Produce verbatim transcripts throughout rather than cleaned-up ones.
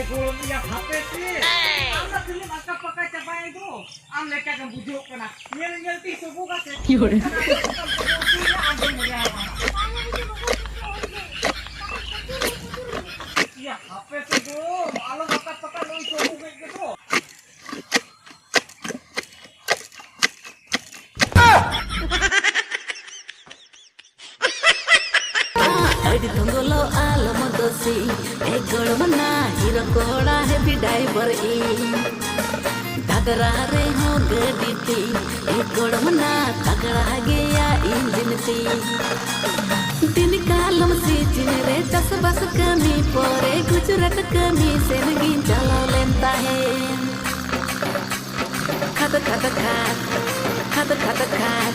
ᱜᱚᱲᱚᱢ ᱮᱭᱟ, ᱦᱟᱯᱮ ᱥᱮ᱾ ᱟᱢ ᱫᱚ ᱛᱤᱱᱟᱹᱜ ᱟᱸᱠᱟ ᱯᱟᱸᱠᱟ ᱪᱟᱵᱟᱭᱮᱱ ᱫᱚ᱾ ᱟᱢ ᱞᱮᱠᱟ ᱜᱮᱢ ᱵᱩᱡᱷᱟᱹᱣ ᱠᱟᱱᱟ᱾ ᱧᱮᱞ ᱧᱮᱞ ᱛᱮ ᱥᱚᱵᱚᱜᱟ ᱥᱮ᱾ ᱟᱢ ᱫᱚᱢ ᱵᱩᱡᱷᱟᱹᱣ ᱠᱟᱱᱟ᱾ ᱮᱭᱟ, ᱦᱟᱯᱮ ᱥᱮ ᱜᱚᱲᱚᱢ, ᱟᱞᱚᱢ ᱟᱸᱠᱟ ᱯᱟᱸᱠᱟ, ᱱᱩᱭ ᱥᱚᱵᱚᱜ ᱜᱮᱫ ᱜᱮᱫᱚ᱾ ᱟᱹᱰᱤ ᱫᱷᱚᱸᱜᱚᱞᱚᱜ ᱟᱞᱚᱢ ᱫᱳᱥᱤ, ᱮ ᱜᱚᱲᱚᱢ ᱱᱟ ᱦᱤᱨᱳ ᱠᱚᱲᱟ ᱦᱮᱵᱤ ᱰᱟᱭᱵᱚᱨ ᱤᱧ᱾ ᱫᱟᱫᱽᱨᱟ ᱨᱮᱦᱚᱸ ᱜᱟᱹᱰᱤ ᱛᱤᱧ, ᱮ ᱜᱚᱲᱚᱢ ᱱᱟ ᱛᱟᱜᱲᱟ ᱜᱮᱭᱟ ᱤᱧᱡᱤᱱ ᱛᱤᱧ᱾ ᱫᱤᱱ ᱠᱟᱞᱚᱢ ᱥᱤᱡᱤᱱ ᱨᱮ ᱪᱟᱥᱵᱟᱥ ᱠᱟᱹᱢᱤ ᱯᱚᱨᱮ ᱜᱩᱡᱽᱨᱟᱴ ᱠᱟᱹᱢᱤ ᱥᱮᱱ ᱜᱤᱧ ᱪᱟᱞᱟᱣ ᱞᱮᱱ ᱛᱟᱦᱮᱸ᱾ ᱠᱷᱟᱫ ᱠᱷᱟᱫ ᱠᱷᱟᱫ, ᱠᱷᱟᱫ ᱠᱷᱟᱫ ᱠᱷᱟᱫ,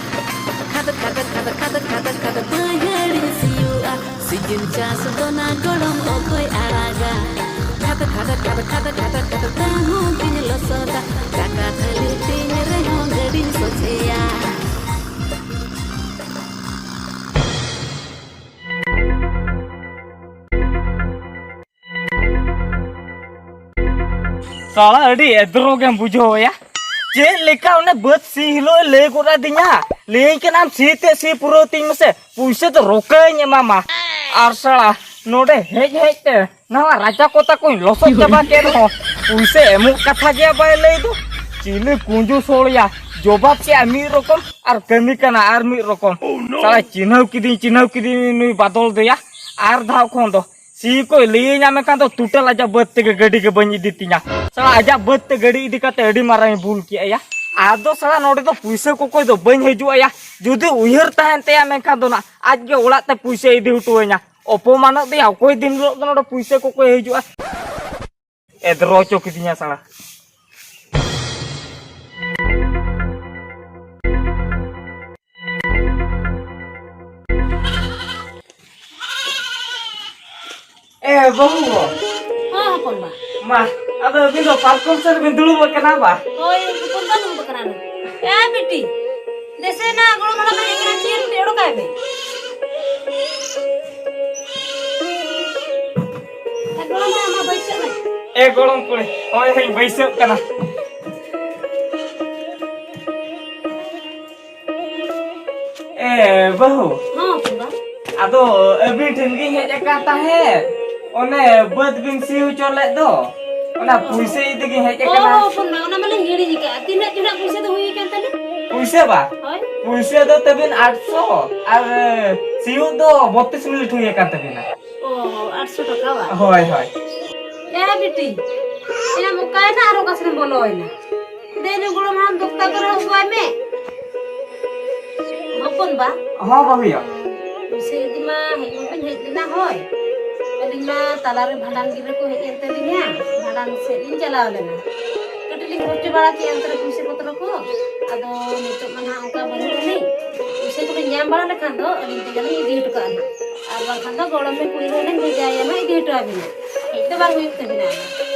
ᱠᱷᱟᱫ ᱠᱷᱟᱫ ᱠᱷᱟᱫ, ᱠᱷᱟᱫ ᱠᱷᱟᱫ ᱠᱷᱟᱫ, ᱠᱷᱟᱫ ᱵᱟᱹᱭᱦᱟᱹᱲᱤᱧ ᱥᱤᱭᱳᱜᱼᱟ᱾ ᱥᱤᱡᱤᱱ ᱪᱟᱥ ᱫᱚ ᱱᱟ ᱜᱚᱲᱚᱢ ᱚᱠᱚᱭ ᱟᱲᱟᱜᱟ? ᱠᱷᱟᱫ ᱠᱷᱟᱫ ᱠᱷᱟᱫ, ᱠᱷᱟᱫ ᱠᱷᱟᱫ ᱠᱷᱟᱫ, ᱛᱟᱹᱦᱩᱸ ᱜᱤᱧ ᱞᱚᱥᱚᱫᱟ᱾ ᱪᱟᱠᱟ ᱛᱷᱟᱹᱞᱤ ᱛᱤᱧ ᱨᱮᱦᱚᱸ ᱜᱟᱹᱰᱤᱧ ᱥᱚᱡᱷᱮᱭᱟ᱾ ᱥᱟᱞᱟ ᱟᱹᱰᱤ ᱮᱫᱽᱨᱚ ᱜᱮᱢ ᱵᱩᱡᱷᱟᱹᱣ ᱮᱭᱟ᱾ ᱪᱮᱫ ᱞᱮᱠᱟ ᱚᱱᱮ ᱵᱟᱹᱫᱽ ᱥᱤ ᱦᱤᱞᱳᱜ ᱮ ᱞᱟᱹᱭ ᱜᱚᱫ ᱟᱹᱫᱤᱧᱟ, ᱞᱟᱹᱭᱟᱹᱧ ᱠᱟᱱᱟᱢ ᱥᱤ ᱛᱮ ᱥᱤ ᱯᱩᱨᱟᱹᱣ ᱛᱤᱧ ᱢᱮᱥᱮ, ᱯᱩᱭᱥᱟᱹ ᱫᱚ ᱨᱚᱠᱟᱧ ᱮᱢᱟᱢᱟ᱾ ᱟᱨ ᱥᱟᱞᱟ ᱱᱚᱰᱮ ᱦᱮᱡ ᱦᱮᱡ ᱛᱮ ᱱᱟᱣᱟ ᱨᱟᱪᱟ ᱠᱚ ᱛᱟᱠᱚᱧ ᱞᱚᱥᱚᱫ ᱪᱟᱵᱟ ᱠᱮᱫ ᱨᱮᱦᱚᱸ ᱯᱩᱭᱥᱟᱹ ᱮᱢᱚᱜ ᱠᱟᱛᱷᱟ ᱜᱮ ᱵᱟᱭ ᱞᱟᱹᱭ ᱫᱚ᱾ ᱪᱤᱞᱤ ᱠᱩᱸᱡᱩ ᱥᱚᱲᱮᱭᱟ, ᱡᱚᱵᱟᱵ ᱠᱮᱜᱼᱟ ᱢᱤᱫ ᱨᱚᱠᱚᱢ ᱟᱨ ᱠᱟᱹᱢᱤ ᱠᱟᱱᱟ ᱟᱨ ᱢᱤᱫ ᱨᱚᱠᱚᱢ᱾ ᱥᱟᱞᱟ ᱪᱤᱱᱦᱟᱹᱣ ᱠᱤᱫᱤᱧ, ᱪᱤᱱᱦᱟᱹᱣ ᱠᱤᱫᱤᱧ ᱱᱩᱭ ᱵᱟᱫᱚᱞ ᱫᱚᱭᱟ᱾ ᱟᱨ ᱫᱷᱟᱣ ᱠᱷᱚᱱ ᱫᱚ ᱥᱤ ᱠᱚᱭ ᱞᱟᱹᱭᱟᱹᱧᱟ, ᱢᱮᱱᱠᱷᱟᱱ ᱫᱚ ᱴᱳᱴᱟᱞ ᱟᱡᱟᱜ ᱵᱟᱹᱫᱽ ᱛᱮᱜᱮ ᱜᱟᱹᱰᱤ ᱜᱮ ᱵᱟᱹᱧ ᱤᱫᱤ ᱛᱤᱧᱟ᱾ ᱥᱟᱞᱟ ᱟᱡᱟᱜ ᱵᱟᱹᱫᱽ ᱛᱮ ᱜᱟᱹᱰᱤ ᱤᱫᱤ ᱠᱟᱛᱮ ᱟᱹᱰᱤ ᱢᱟᱨᱟᱝ ᱮ ᱵᱷᱩᱞ ᱠᱮᱜᱼᱟ ᱭᱟ᱾ ᱟᱫᱚ ᱥᱟᱞᱟ ᱱᱚᱰᱮ ᱫᱚ ᱯᱩᱭᱥᱟᱹ ᱠᱚᱠᱚᱭ ᱫᱚ ᱵᱟᱹᱧ ᱦᱤᱡᱩᱜᱼᱟ ᱭᱟ᱾ ᱡᱩᱫᱤ ᱩᱭᱦᱟᱹᱨ ᱛᱟᱦᱮᱱ ᱛᱟᱭᱟ, ᱢᱮᱱᱠᱷᱟᱱ ᱫᱚ ᱱᱟ ᱟᱡ ᱜᱮ ᱚᱲᱟᱜ ᱛᱮ ᱯᱩᱭᱥᱟᱹ ᱤᱫᱤ ᱦᱚᱴᱚ ᱟᱹᱧᱟ᱾ ᱚᱯᱚᱢᱟᱱᱚᱜ ᱫᱚᱭᱟ, ᱚᱠᱚᱭ ᱫᱤᱱ ᱦᱤᱞᱳᱜ ᱫᱚ ᱱᱚᱰᱮ ᱯᱩᱭᱥᱟᱹ ᱠᱚᱠᱚᱭ ᱦᱤᱡᱩᱜᱼᱟ᱾ ᱮᱫᱽᱨᱚ ᱦᱚᱪᱚ ᱠᱤᱫᱤᱧᱟ ᱥᱟᱞᱟ᱾ ᱮ ᱵᱟᱹᱵᱩ ᱜᱚ᱾ ᱦᱚᱸ, ᱦᱚᱯᱚᱱ ᱵᱟ᱾ ᱢᱟ, ᱟᱫᱚ ᱟᱹᱵᱤᱱ ᱫᱚ ᱯᱟᱨᱠᱚᱢ ᱥᱮᱫ ᱨᱮᱵᱤᱱ ᱫᱩᱲᱩᱵ ᱟᱠᱟᱱᱟ ᱵᱟ? ᱦᱳᱭ, ᱦᱚᱯᱚᱱ ᱵᱟ ᱫᱩᱲᱩᱵ ᱟᱠᱟᱱᱟ ᱱᱩᱭ᱾ ᱮ ᱵᱤᱴᱤ, ᱫᱮᱥᱮ ᱱᱟ ᱜᱚᱲᱚᱢ ᱦᱟᱲᱟᱢ ᱦᱮᱡ ᱟᱠᱟᱱᱟ, ᱪᱤᱭᱟᱹᱨ ᱢᱤᱫᱴᱤᱡ ᱚᱰᱚᱠᱟᱭ ᱢᱮ᱾ ᱮ ᱜᱚᱲᱚᱢ ᱦᱟᱲᱟᱢ, ᱢᱟ ᱵᱟᱹᱭᱥᱟᱹᱜ ᱢᱮ᱾ ᱮ ᱜᱚᱲᱚᱢ ᱠᱩᱲᱤ, ᱦᱚᱸᱜᱼᱚᱭ ᱦᱟᱸᱜ ᱤᱧ ᱵᱟᱹᱭᱥᱟᱹᱜ ᱠᱟᱱᱟ᱾ ᱮ ᱵᱟᱹᱦᱩ, ᱦᱚᱸ ᱵᱟᱵᱟ᱾ ᱟᱫᱚ ᱟᱹᱵᱤᱱ ᱴᱷᱮᱱ ᱜᱤᱧ ᱦᱮᱡ ᱟᱠᱟᱱ ᱛᱟᱦᱮᱸᱫ, ᱚᱱᱮ ᱵᱟᱹᱫᱽ ᱵᱤᱱ ᱥᱤ ᱦᱚᱪᱚ ᱞᱮᱫ ᱫᱚ, ᱚᱱᱟ ᱚ᱾ ᱯᱩᱭᱥᱟᱹ ᱤᱫᱤ ᱜᱤᱧ ᱦᱮᱡ ᱚ, ᱟᱠᱟᱱᱟ᱾ ᱦᱚᱯᱚᱱ ᱵᱟ, ᱚᱱᱟ ᱢᱟᱞᱤᱧ ᱦᱤᱲᱤᱧ ᱟᱠᱟᱫᱼᱟ᱾ ᱛᱤᱱᱟᱹᱜ ᱪᱚ ᱱᱟᱜ ᱯᱩᱭᱥᱟᱹ ᱫᱚ ᱦᱩᱭ ᱟᱠᱟᱱ ᱛᱟᱞᱤᱧ? ᱯᱩᱭᱥᱟᱹ ᱵᱟ? ᱦᱳᱭ᱾ ᱯᱩᱭᱥᱟᱹ ᱫᱚ ᱛᱟᱹᱵᱤᱱ ᱟᱴᱥᱚ, ᱟᱨ ᱥᱤᱭᱳᱜ ᱫᱚ ᱵᱚᱛᱛᱨᱤᱥ ᱢᱤᱱᱤᱴ ᱦᱩᱭ ᱟᱠᱟᱱ ᱛᱟᱹᱵᱤᱱᱟ᱾ ᱚ, ᱟᱴᱥᱚ ᱴᱟᱠᱟ ᱵᱟ? ᱦᱳᱭ, ᱦᱳᱭ᱾ ᱮ ᱵᱤᱴᱤ, ᱮᱱᱟᱢ ᱚᱠᱟᱭᱮᱱᱟ ᱟᱨ ᱚᱠᱟ ᱥᱮᱫ ᱮᱢ ᱵᱚᱞᱚᱭᱮᱱᱟ? ᱫᱮ ᱱᱩᱭ ᱜᱚᱲᱚᱢ ᱦᱟᱲᱟᱢ ᱫᱚᱠᱛᱟ ᱠᱚᱨᱮ ᱟᱹᱜᱩᱣᱟᱭ ᱢᱮ᱾ ᱦᱚᱯᱚᱱ ᱵᱟ᱾ ᱦᱚᱸ ᱵᱟᱹᱦᱩᱭᱟ᱾ ᱯᱩᱭᱥᱟᱹ ᱤᱫᱤ ᱢᱟ ᱦᱮᱡ ᱢᱟᱵᱤᱱ ᱦᱮᱡ ᱞᱮᱱᱟ, ᱦᱳᱭ᱾ ᱟᱹᱞᱤᱧ ᱢᱟ ᱛᱟᱞᱟᱨᱮ ᱵᱷᱟᱸᱰᱟᱱ ᱜᱤᱨᱟᱹ ᱠᱚ ᱦᱮᱡ ᱮᱱ ᱛᱟᱹᱞᱤᱧᱟ, ᱵᱷᱟᱸᱰᱟᱱ ᱥᱮᱫ ᱞᱤᱧ ᱪᱟᱞᱟᱣ ᱞᱮᱱᱟ᱾ ᱠᱟᱹᱴᱤᱡ ᱞᱤᱧ ᱠᱷᱚᱨᱪᱚ ᱵᱟᱲᱟ ᱠᱮᱫᱼᱟ ᱚᱱᱛᱮ ᱨᱮ ᱯᱩᱭᱥᱟᱹ ᱯᱚᱛᱨᱚ ᱠᱚ᱾ ᱟᱫᱚ ᱱᱤᱛᱚᱜ ᱢᱟ ᱱᱟᱦᱟᱜ ᱚᱱᱠᱟ ᱵᱟᱹᱱᱩᱜ ᱟᱹᱱᱤᱡ᱾ ᱯᱩᱭᱥᱟᱹ ᱠᱚᱞᱤᱧ ᱧᱟᱢ ᱵᱟᱲᱟ ᱞᱮᱠᱷᱟᱱ ᱫᱚ ᱟᱹᱞᱤᱧ ᱛᱮᱜᱮ ᱞᱤᱧ ᱤᱫᱤ ᱦᱚᱴᱚ ᱠᱟᱜᱼᱟ ᱱᱟᱦᱟᱜ᱾ ᱟᱨ ᱵᱟᱝᱠᱷᱟᱱ ᱫᱚ ᱜᱚᱲᱚᱢ ᱢᱮ ᱠᱩᱲᱤ ᱦᱚᱸ ᱞᱤᱧ ᱵᱷᱮᱡᱟᱭᱮᱭᱟ ᱱᱟᱦᱟᱜ, ᱤᱫᱤ ᱦᱚᱴᱚ ᱟᱹᱵᱤᱱᱟ᱾ ᱦᱮᱡ ᱫᱚ ᱵᱟᱝ ᱦᱩᱭᱩᱜ ᱛᱟᱹᱵᱤᱱᱟ᱾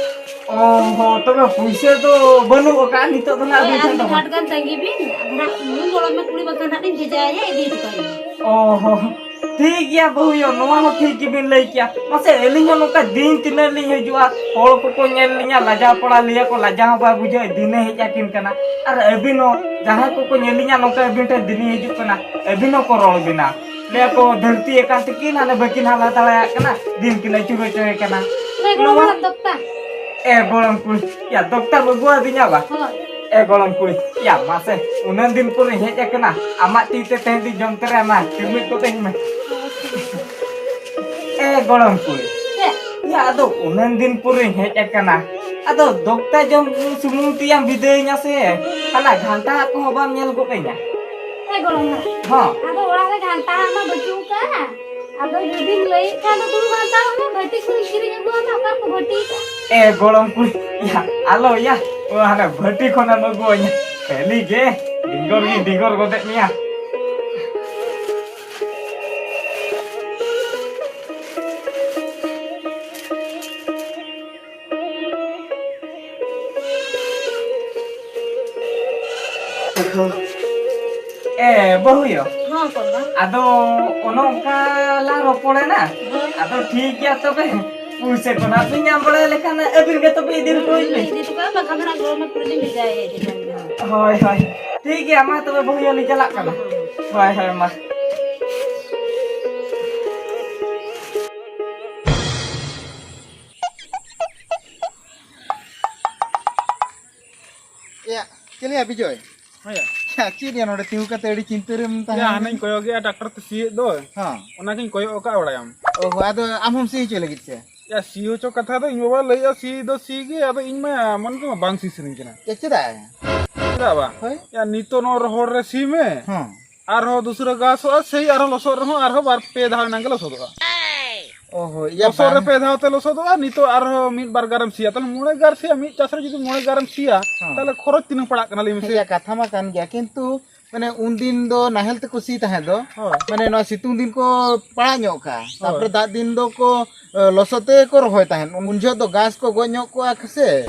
ᱚ ᱦᱚᱸ, ᱛᱚᱵᱮ ᱯᱩᱭᱥᱟᱹ ᱫᱚ ᱵᱟᱹᱱᱩᱜ ᱟᱠᱟᱫᱼᱟ ᱱᱤᱛᱚᱜ ᱫᱚ ᱱᱟᱦᱟᱜ ᱦᱳᱭ, ᱟᱹᱵᱤᱱ ᱟᱨ ᱴᱷᱮᱱ ᱫᱚ ᱢᱤᱫ ᱦᱟᱴ ᱦᱟᱸᱜ? ᱜᱟᱱ ᱛᱟᱺᱜᱤ ᱵᱤᱱ, ᱟᱫᱚ ᱱᱟᱦᱟᱜ ᱩᱱᱤ ᱜᱚᱲᱚᱢ ᱢᱮ ᱠᱩᱲᱤ ᱵᱟᱠᱷᱟᱱ ᱱᱟᱦᱟᱜ ᱞᱤᱧ ᱵᱷᱮᱡᱟᱭᱮᱭᱟ, ᱤᱫᱤ ᱦᱚᱴᱚ ᱠᱟᱜ ᱵᱤᱱ᱾ ᱚ ᱦᱚᱸ, ᱴᱷᱤᱠ ᱜᱮᱭᱟ ᱵᱟᱹᱦᱩᱭᱳ, ᱱᱚᱣᱟ ᱦᱚᱸ ᱴᱷᱤᱠ ᱜᱮᱵᱤᱱ ᱞᱟᱹᱭ ᱠᱮᱜᱼᱟ᱾ ᱢᱟᱥᱮ, ᱟᱹᱞᱤᱧ ᱦᱚᱸ ᱱᱚᱝᱠᱟ ᱫᱤᱱ ᱛᱤᱱᱟᱹᱜ ᱞᱤᱧ ᱦᱤᱡᱩᱜᱼᱟ, ᱦᱚᱲ ᱠᱚᱠᱚ ᱧᱮᱞ ᱞᱤᱧᱟ, ᱞᱟᱡᱟᱣ ᱯᱟᱲᱟ ᱞᱟᱹᱭᱟ ᱠᱚ, ᱞᱟᱡᱟᱣ ᱦᱚᱸ ᱵᱟᱭ ᱵᱩᱡᱷᱟᱹᱜᱼᱟ, ᱫᱤᱱᱮ ᱦᱮᱡ ᱟᱹᱠᱤᱱ ᱠᱟᱱᱟ᱾ ᱟᱨ ᱟᱹᱵᱤᱱ ᱦᱚᱸ ᱡᱟᱦᱟᱸᱭ ᱠᱚᱠᱚ ᱧᱮᱞ ᱞᱤᱧᱟ ᱱᱚᱝᱠᱟ ᱟᱹᱵᱤᱱ ᱴᱷᱮᱱ ᱫᱤᱱᱤᱧ ᱦᱤᱡᱩᱜ ᱠᱟᱱᱟ, ᱟᱹᱵᱤᱱ ᱦᱚᱸᱠᱚ ᱨᱚᱲ ᱵᱤᱱᱟ, ᱞᱟᱹᱭᱟ ᱠᱚ ᱫᱷᱟᱹᱨᱛᱤ ᱟᱠᱟᱱ ᱛᱟᱹᱠᱤᱱ, ᱦᱟᱱᱮ ᱵᱟᱹᱠᱤᱱ ᱦᱟᱞᱟ ᱫᱟᱲᱮᱭᱟᱜ ᱠᱟᱱᱟ, ᱫᱤᱱ ᱠᱤᱱ ᱟᱹᱪᱩᱨ ᱦᱚᱪᱚᱭᱮ ᱠᱟᱱᱟ᱾ ᱱᱚᱣᱟ ᱫᱚᱠᱛᱟ᱾ ᱮ ᱜᱚᱲᱚᱢ ᱠᱩᱲᱤ, ᱭᱟ ᱫᱚᱠᱛᱟᱢ ᱟᱹᱜᱩ ᱟᱹᱫᱤᱧᱟ ᱵᱟ? ᱦᱳᱭ᱾ ᱮ ᱜᱚᱲᱚᱢ ᱠᱩᱲᱤ, ᱭᱟ ᱢᱟᱥᱮ, ᱩᱱᱟᱹᱜ ᱫᱤᱱ ᱯᱚᱨᱮᱧ ᱦᱮᱡ ᱟᱠᱟᱱᱟ, ᱟᱢᱟᱜ ᱛᱤ ᱛᱮ ᱛᱮᱦᱮᱧ ᱫᱚᱧ ᱡᱚᱢ ᱛᱚᱨᱟᱭᱟ, ᱢᱟ ᱛᱤᱨᱢᱤᱫ ᱠᱚᱛᱮᱧ ᱢᱮ᱾ ᱮ ᱜᱚᱲᱚᱢ ᱠᱩᱲᱤ, ᱪᱮᱫ? ᱭᱟ ᱟᱫᱚ ᱩᱱᱟᱹᱜ ᱫᱤᱱ ᱯᱚᱨᱮᱧ ᱦᱮᱡ ᱟᱠᱟᱱᱟ, ᱟᱫᱚ ᱫᱚᱠᱛᱟ ᱡᱚᱢ ᱥᱩᱢᱩᱝ ᱛᱮᱭᱟᱢ ᱵᱤᱫᱟᱹᱭᱤᱧᱟ ᱥᱮ, ᱦᱟᱱᱟ ᱜᱷᱟᱱᱴᱟ ᱟᱜ ᱠᱚᱦᱚᱸ ᱵᱟᱢ ᱧᱮᱞ ᱜᱚᱫ ᱟᱹᱧᱟ? ᱮ ᱜᱚᱲᱚᱢ ᱦᱟᱲᱟᱢ᱾ ᱦᱚᱸ᱾ ᱟᱫᱚ ᱚᱲᱟᱜ ᱨᱮ ᱜᱷᱟᱱᱴᱟ ᱟᱜ ᱢᱟ ᱵᱟᱹᱪᱩᱜ ᱟᱠᱟᱫ᱾ ᱟᱫᱚ ᱡᱩᱫᱤᱢ ᱞᱟᱹᱭᱮᱫ ᱠᱷᱟᱱ ᱫᱚ ᱫᱩᱲᱩᱵ ᱦᱟᱛᱟᱲᱚᱜ ᱢᱮ, ᱵᱷᱟᱹᱴᱤ ᱠᱚᱧ ᱠᱤᱨᱤᱧ ᱟᱹᱜᱩᱣᱟᱢᱟ, ᱚᱠᱟ ᱨᱮᱠᱚ ᱵᱷᱟᱹᱴᱤ ᱠᱟᱜ? ᱮ ᱜᱚᱲᱚᱢ ᱠᱩᱲᱤ, ᱭᱟ, ᱟᱞᱚ ᱭᱟ, ᱚ, ᱦᱟᱱᱮ ᱵᱷᱟᱹᱴᱤ ᱠᱷᱚᱱᱮᱢ ᱟᱹᱜᱩᱣᱟᱹᱧᱟ᱾ ᱠᱷᱟᱹᱞᱤ ᱜᱮ ᱰᱤᱝᱜᱚᱨ ᱜᱤᱧ ᱰᱤᱝᱜᱚᱨ ᱜᱚᱫᱮᱫ ᱢᱮᱭᱟ᱾ ᱮ, ᱵᱟᱹᱦᱩᱭᱳ᱾ ᱦᱚᱸ, ᱠᱚᱲᱟ᱾ ᱟᱫᱚ ᱚᱱᱮ ᱚᱱᱠᱟ ᱞᱟᱝ ᱨᱚᱯᱚᱲᱮᱱᱟ᱾ ᱦᱳᱭ᱾ ᱟᱫᱚ ᱴᱷᱤᱠ ᱜᱮᱭᱟ ᱛᱚᱵᱮ᱾ ᱯᱩᱭᱥᱟᱹ ᱠᱚ ᱱᱟᱜ ᱵᱤᱱ ᱧᱟᱢ ᱵᱟᱲᱟ ᱞᱮᱠᱷᱟᱱ ᱟᱹᱵᱤᱱ ᱜᱮ ᱛᱚᱵᱮ ᱤᱫᱤ ᱦᱚᱴᱚ ᱟᱹᱧ ᱵᱤᱱ᱾ ᱤᱫᱤ ᱦᱚᱴᱚ ᱠᱟᱜᱼᱟ, ᱵᱟᱝᱠᱷᱟᱱ ᱫᱚ ᱱᱟᱜ ᱜᱚᱲᱚ ᱢᱟ ᱯᱩᱨᱟᱹ ᱞᱤᱧ ᱵᱷᱮᱡᱟᱭᱮᱫ ᱜᱮ ᱛᱟᱦᱮᱱ ᱜᱮ ᱦᱟᱸᱜ᱾ ᱦᱳᱭ, ᱦᱳᱭ᱾ ᱴᱷᱤᱠ ᱜᱮᱭᱟ, ᱢᱟ ᱛᱚᱵᱮ ᱵᱟᱹᱦᱩ ᱧᱮᱞ ᱞᱤᱧ ᱪᱟᱞᱟᱜ ᱠᱟᱱᱟ᱾ ᱦᱳᱭ, ᱦᱳᱭ, ᱢᱟ᱾ ᱮᱭᱟ, ᱪᱮᱫ ᱭᱟ ᱵᱤᱡᱚᱭ? ᱦᱮᱸᱭᱟ᱾ ᱭᱟ, ᱪᱮᱫ ᱭᱟ ᱱᱚᱰᱮ ᱛᱤᱸᱜᱩ ᱠᱟᱛᱮ ᱟᱹᱰᱤ ᱪᱤᱱᱛᱟᱹ ᱨᱮᱢ ᱛᱟᱦᱮᱸ ᱭᱟ, ᱠᱟᱱᱟ? ᱦᱟᱱᱮᱧ ᱠᱚᱭᱚᱜ ᱜᱮᱭᱟ ᱴᱨᱟᱠᱴᱚᱨ ᱛᱮ ᱥᱤᱭᱮᱫ ᱫᱚᱭ᱾ ᱦᱚᱸ᱾ ᱚᱱᱟᱜᱤᱧ ᱠᱚᱭᱚᱜ ᱟᱠᱟᱫ, ᱵᱟᱲᱟᱭᱟᱢ᱾ ᱚ, ᱟᱫᱚ ᱟᱢ ᱦᱚᱸᱢ ᱥᱤ ᱦᱚᱪᱚᱭ ᱞᱟᱹᱜᱤᱫ ᱥᱮ? ᱭᱟ, ᱥᱤ ᱦᱚᱪᱚ ᱠᱟᱛᱷᱟ ᱫᱚ ᱤᱧ ᱵᱟᱵᱟ ᱞᱟᱹᱭᱮᱫᱼᱟ, ᱥᱤ ᱫᱚ ᱥᱤ ᱜᱮ, ᱟᱫᱚ ᱤᱧ ᱢᱟ ᱢᱚᱱᱮ ᱛᱮᱢᱟ ᱵᱟᱝ ᱥᱤ ᱥᱟᱱᱟᱧ ᱠᱟᱱᱟ᱾ ᱭᱟ, ᱪᱮᱫᱟᱜ? ᱪᱮᱫᱟᱜ ᱵᱟᱝ? ᱦᱳᱭ᱾ ᱭᱟ, ᱱᱤᱛᱚᱜ ᱱᱚᱣᱟ ᱨᱚᱦᱚᱲ ᱨᱮ ᱥᱤ ᱢᱮ᱾ ᱦᱚᱸ᱾ ᱟᱨᱦᱚᱸ ᱫᱩᱥᱨᱟᱹ ᱜᱷᱟᱥᱚᱜᱼᱟ, ᱥᱮᱭ ᱟᱨᱦᱚᱸ ᱞᱚᱥᱚᱫ ᱨᱮᱦᱚᱸ ᱟᱨᱦᱚᱸ ᱵᱟᱨ ᱯᱮ ᱫᱷᱟᱣ ᱮᱱᱟᱝ ᱜᱮ ᱞᱚᱥᱚᱫᱚᱜᱼᱟ᱾ ᱚ ᱦᱳᱭ, ᱭᱟ, ᱞᱚᱥᱚᱫ ᱨᱮ ᱵᱟᱝ᱾ ᱯᱮ ᱫᱷᱟᱣ ᱛᱮ ᱞᱚᱥᱚᱫᱚᱜᱼᱟ, ᱱᱤᱛᱚᱜ ᱟᱨᱦᱚᱸ ᱢᱤᱫ ᱵᱟᱨ ᱜᱟᱨᱮᱢ ᱥᱤᱭᱟ, ᱛᱟᱦᱞᱮ ᱢᱚᱬᱮ ᱜᱟᱨ ᱥᱤᱭᱟ, ᱢᱤᱫ ᱪᱟᱥ ᱨᱮ ᱡᱩᱫᱤ ᱢᱚᱬᱮ ᱜᱟᱨᱮᱢ ᱥᱤᱭᱟ, ᱦᱚᱸ᱾ ᱛᱟᱦᱞᱮ ᱠᱷᱚᱨᱚᱪ ᱛᱤᱱᱟᱹᱜ ᱯᱟᱲᱟᱜ ᱠᱟᱱᱟ ᱞᱟᱹᱭ ᱢᱮᱥᱮ? ᱭᱟ, ᱠᱟᱛᱷᱟ ᱢᱟ ᱠᱟᱱ ᱜᱮᱭᱟ, ᱠᱤᱱᱛᱩ ᱢᱟᱱᱮ ᱩᱱᱫᱤᱱ ᱫᱚ ᱱᱟᱦᱮᱞ ᱛᱮᱠᱚ ᱥᱤ ᱛᱟᱦᱮᱸᱫ ᱫᱚ, ᱦᱳᱭ᱾ ᱢᱟᱱᱮ ᱱᱚᱣᱟ ᱥᱤᱛᱩᱝ ᱫᱤᱱ ᱠᱚ ᱯᱟᱲᱟᱜ ᱧᱚᱜ ᱠᱟᱜᱼᱟ, ᱦᱳᱭ᱾ ᱛᱟᱯᱚᱨᱮ ᱫᱟᱜ ᱫᱤᱱ ᱫᱚᱠᱚ, ᱮ, ᱞᱚᱥᱚᱫ ᱛᱮᱜᱮ ᱠᱚ ᱨᱚᱦᱚᱭ ᱛᱟᱦᱮᱸᱫ᱾ ᱩᱱ ᱡᱚᱦᱚᱜ ᱫᱚ ᱜᱷᱟᱥ ᱠᱚ ᱜᱚᱡ ᱧᱚᱜ ᱠᱚᱜᱼᱟ ᱥᱮ?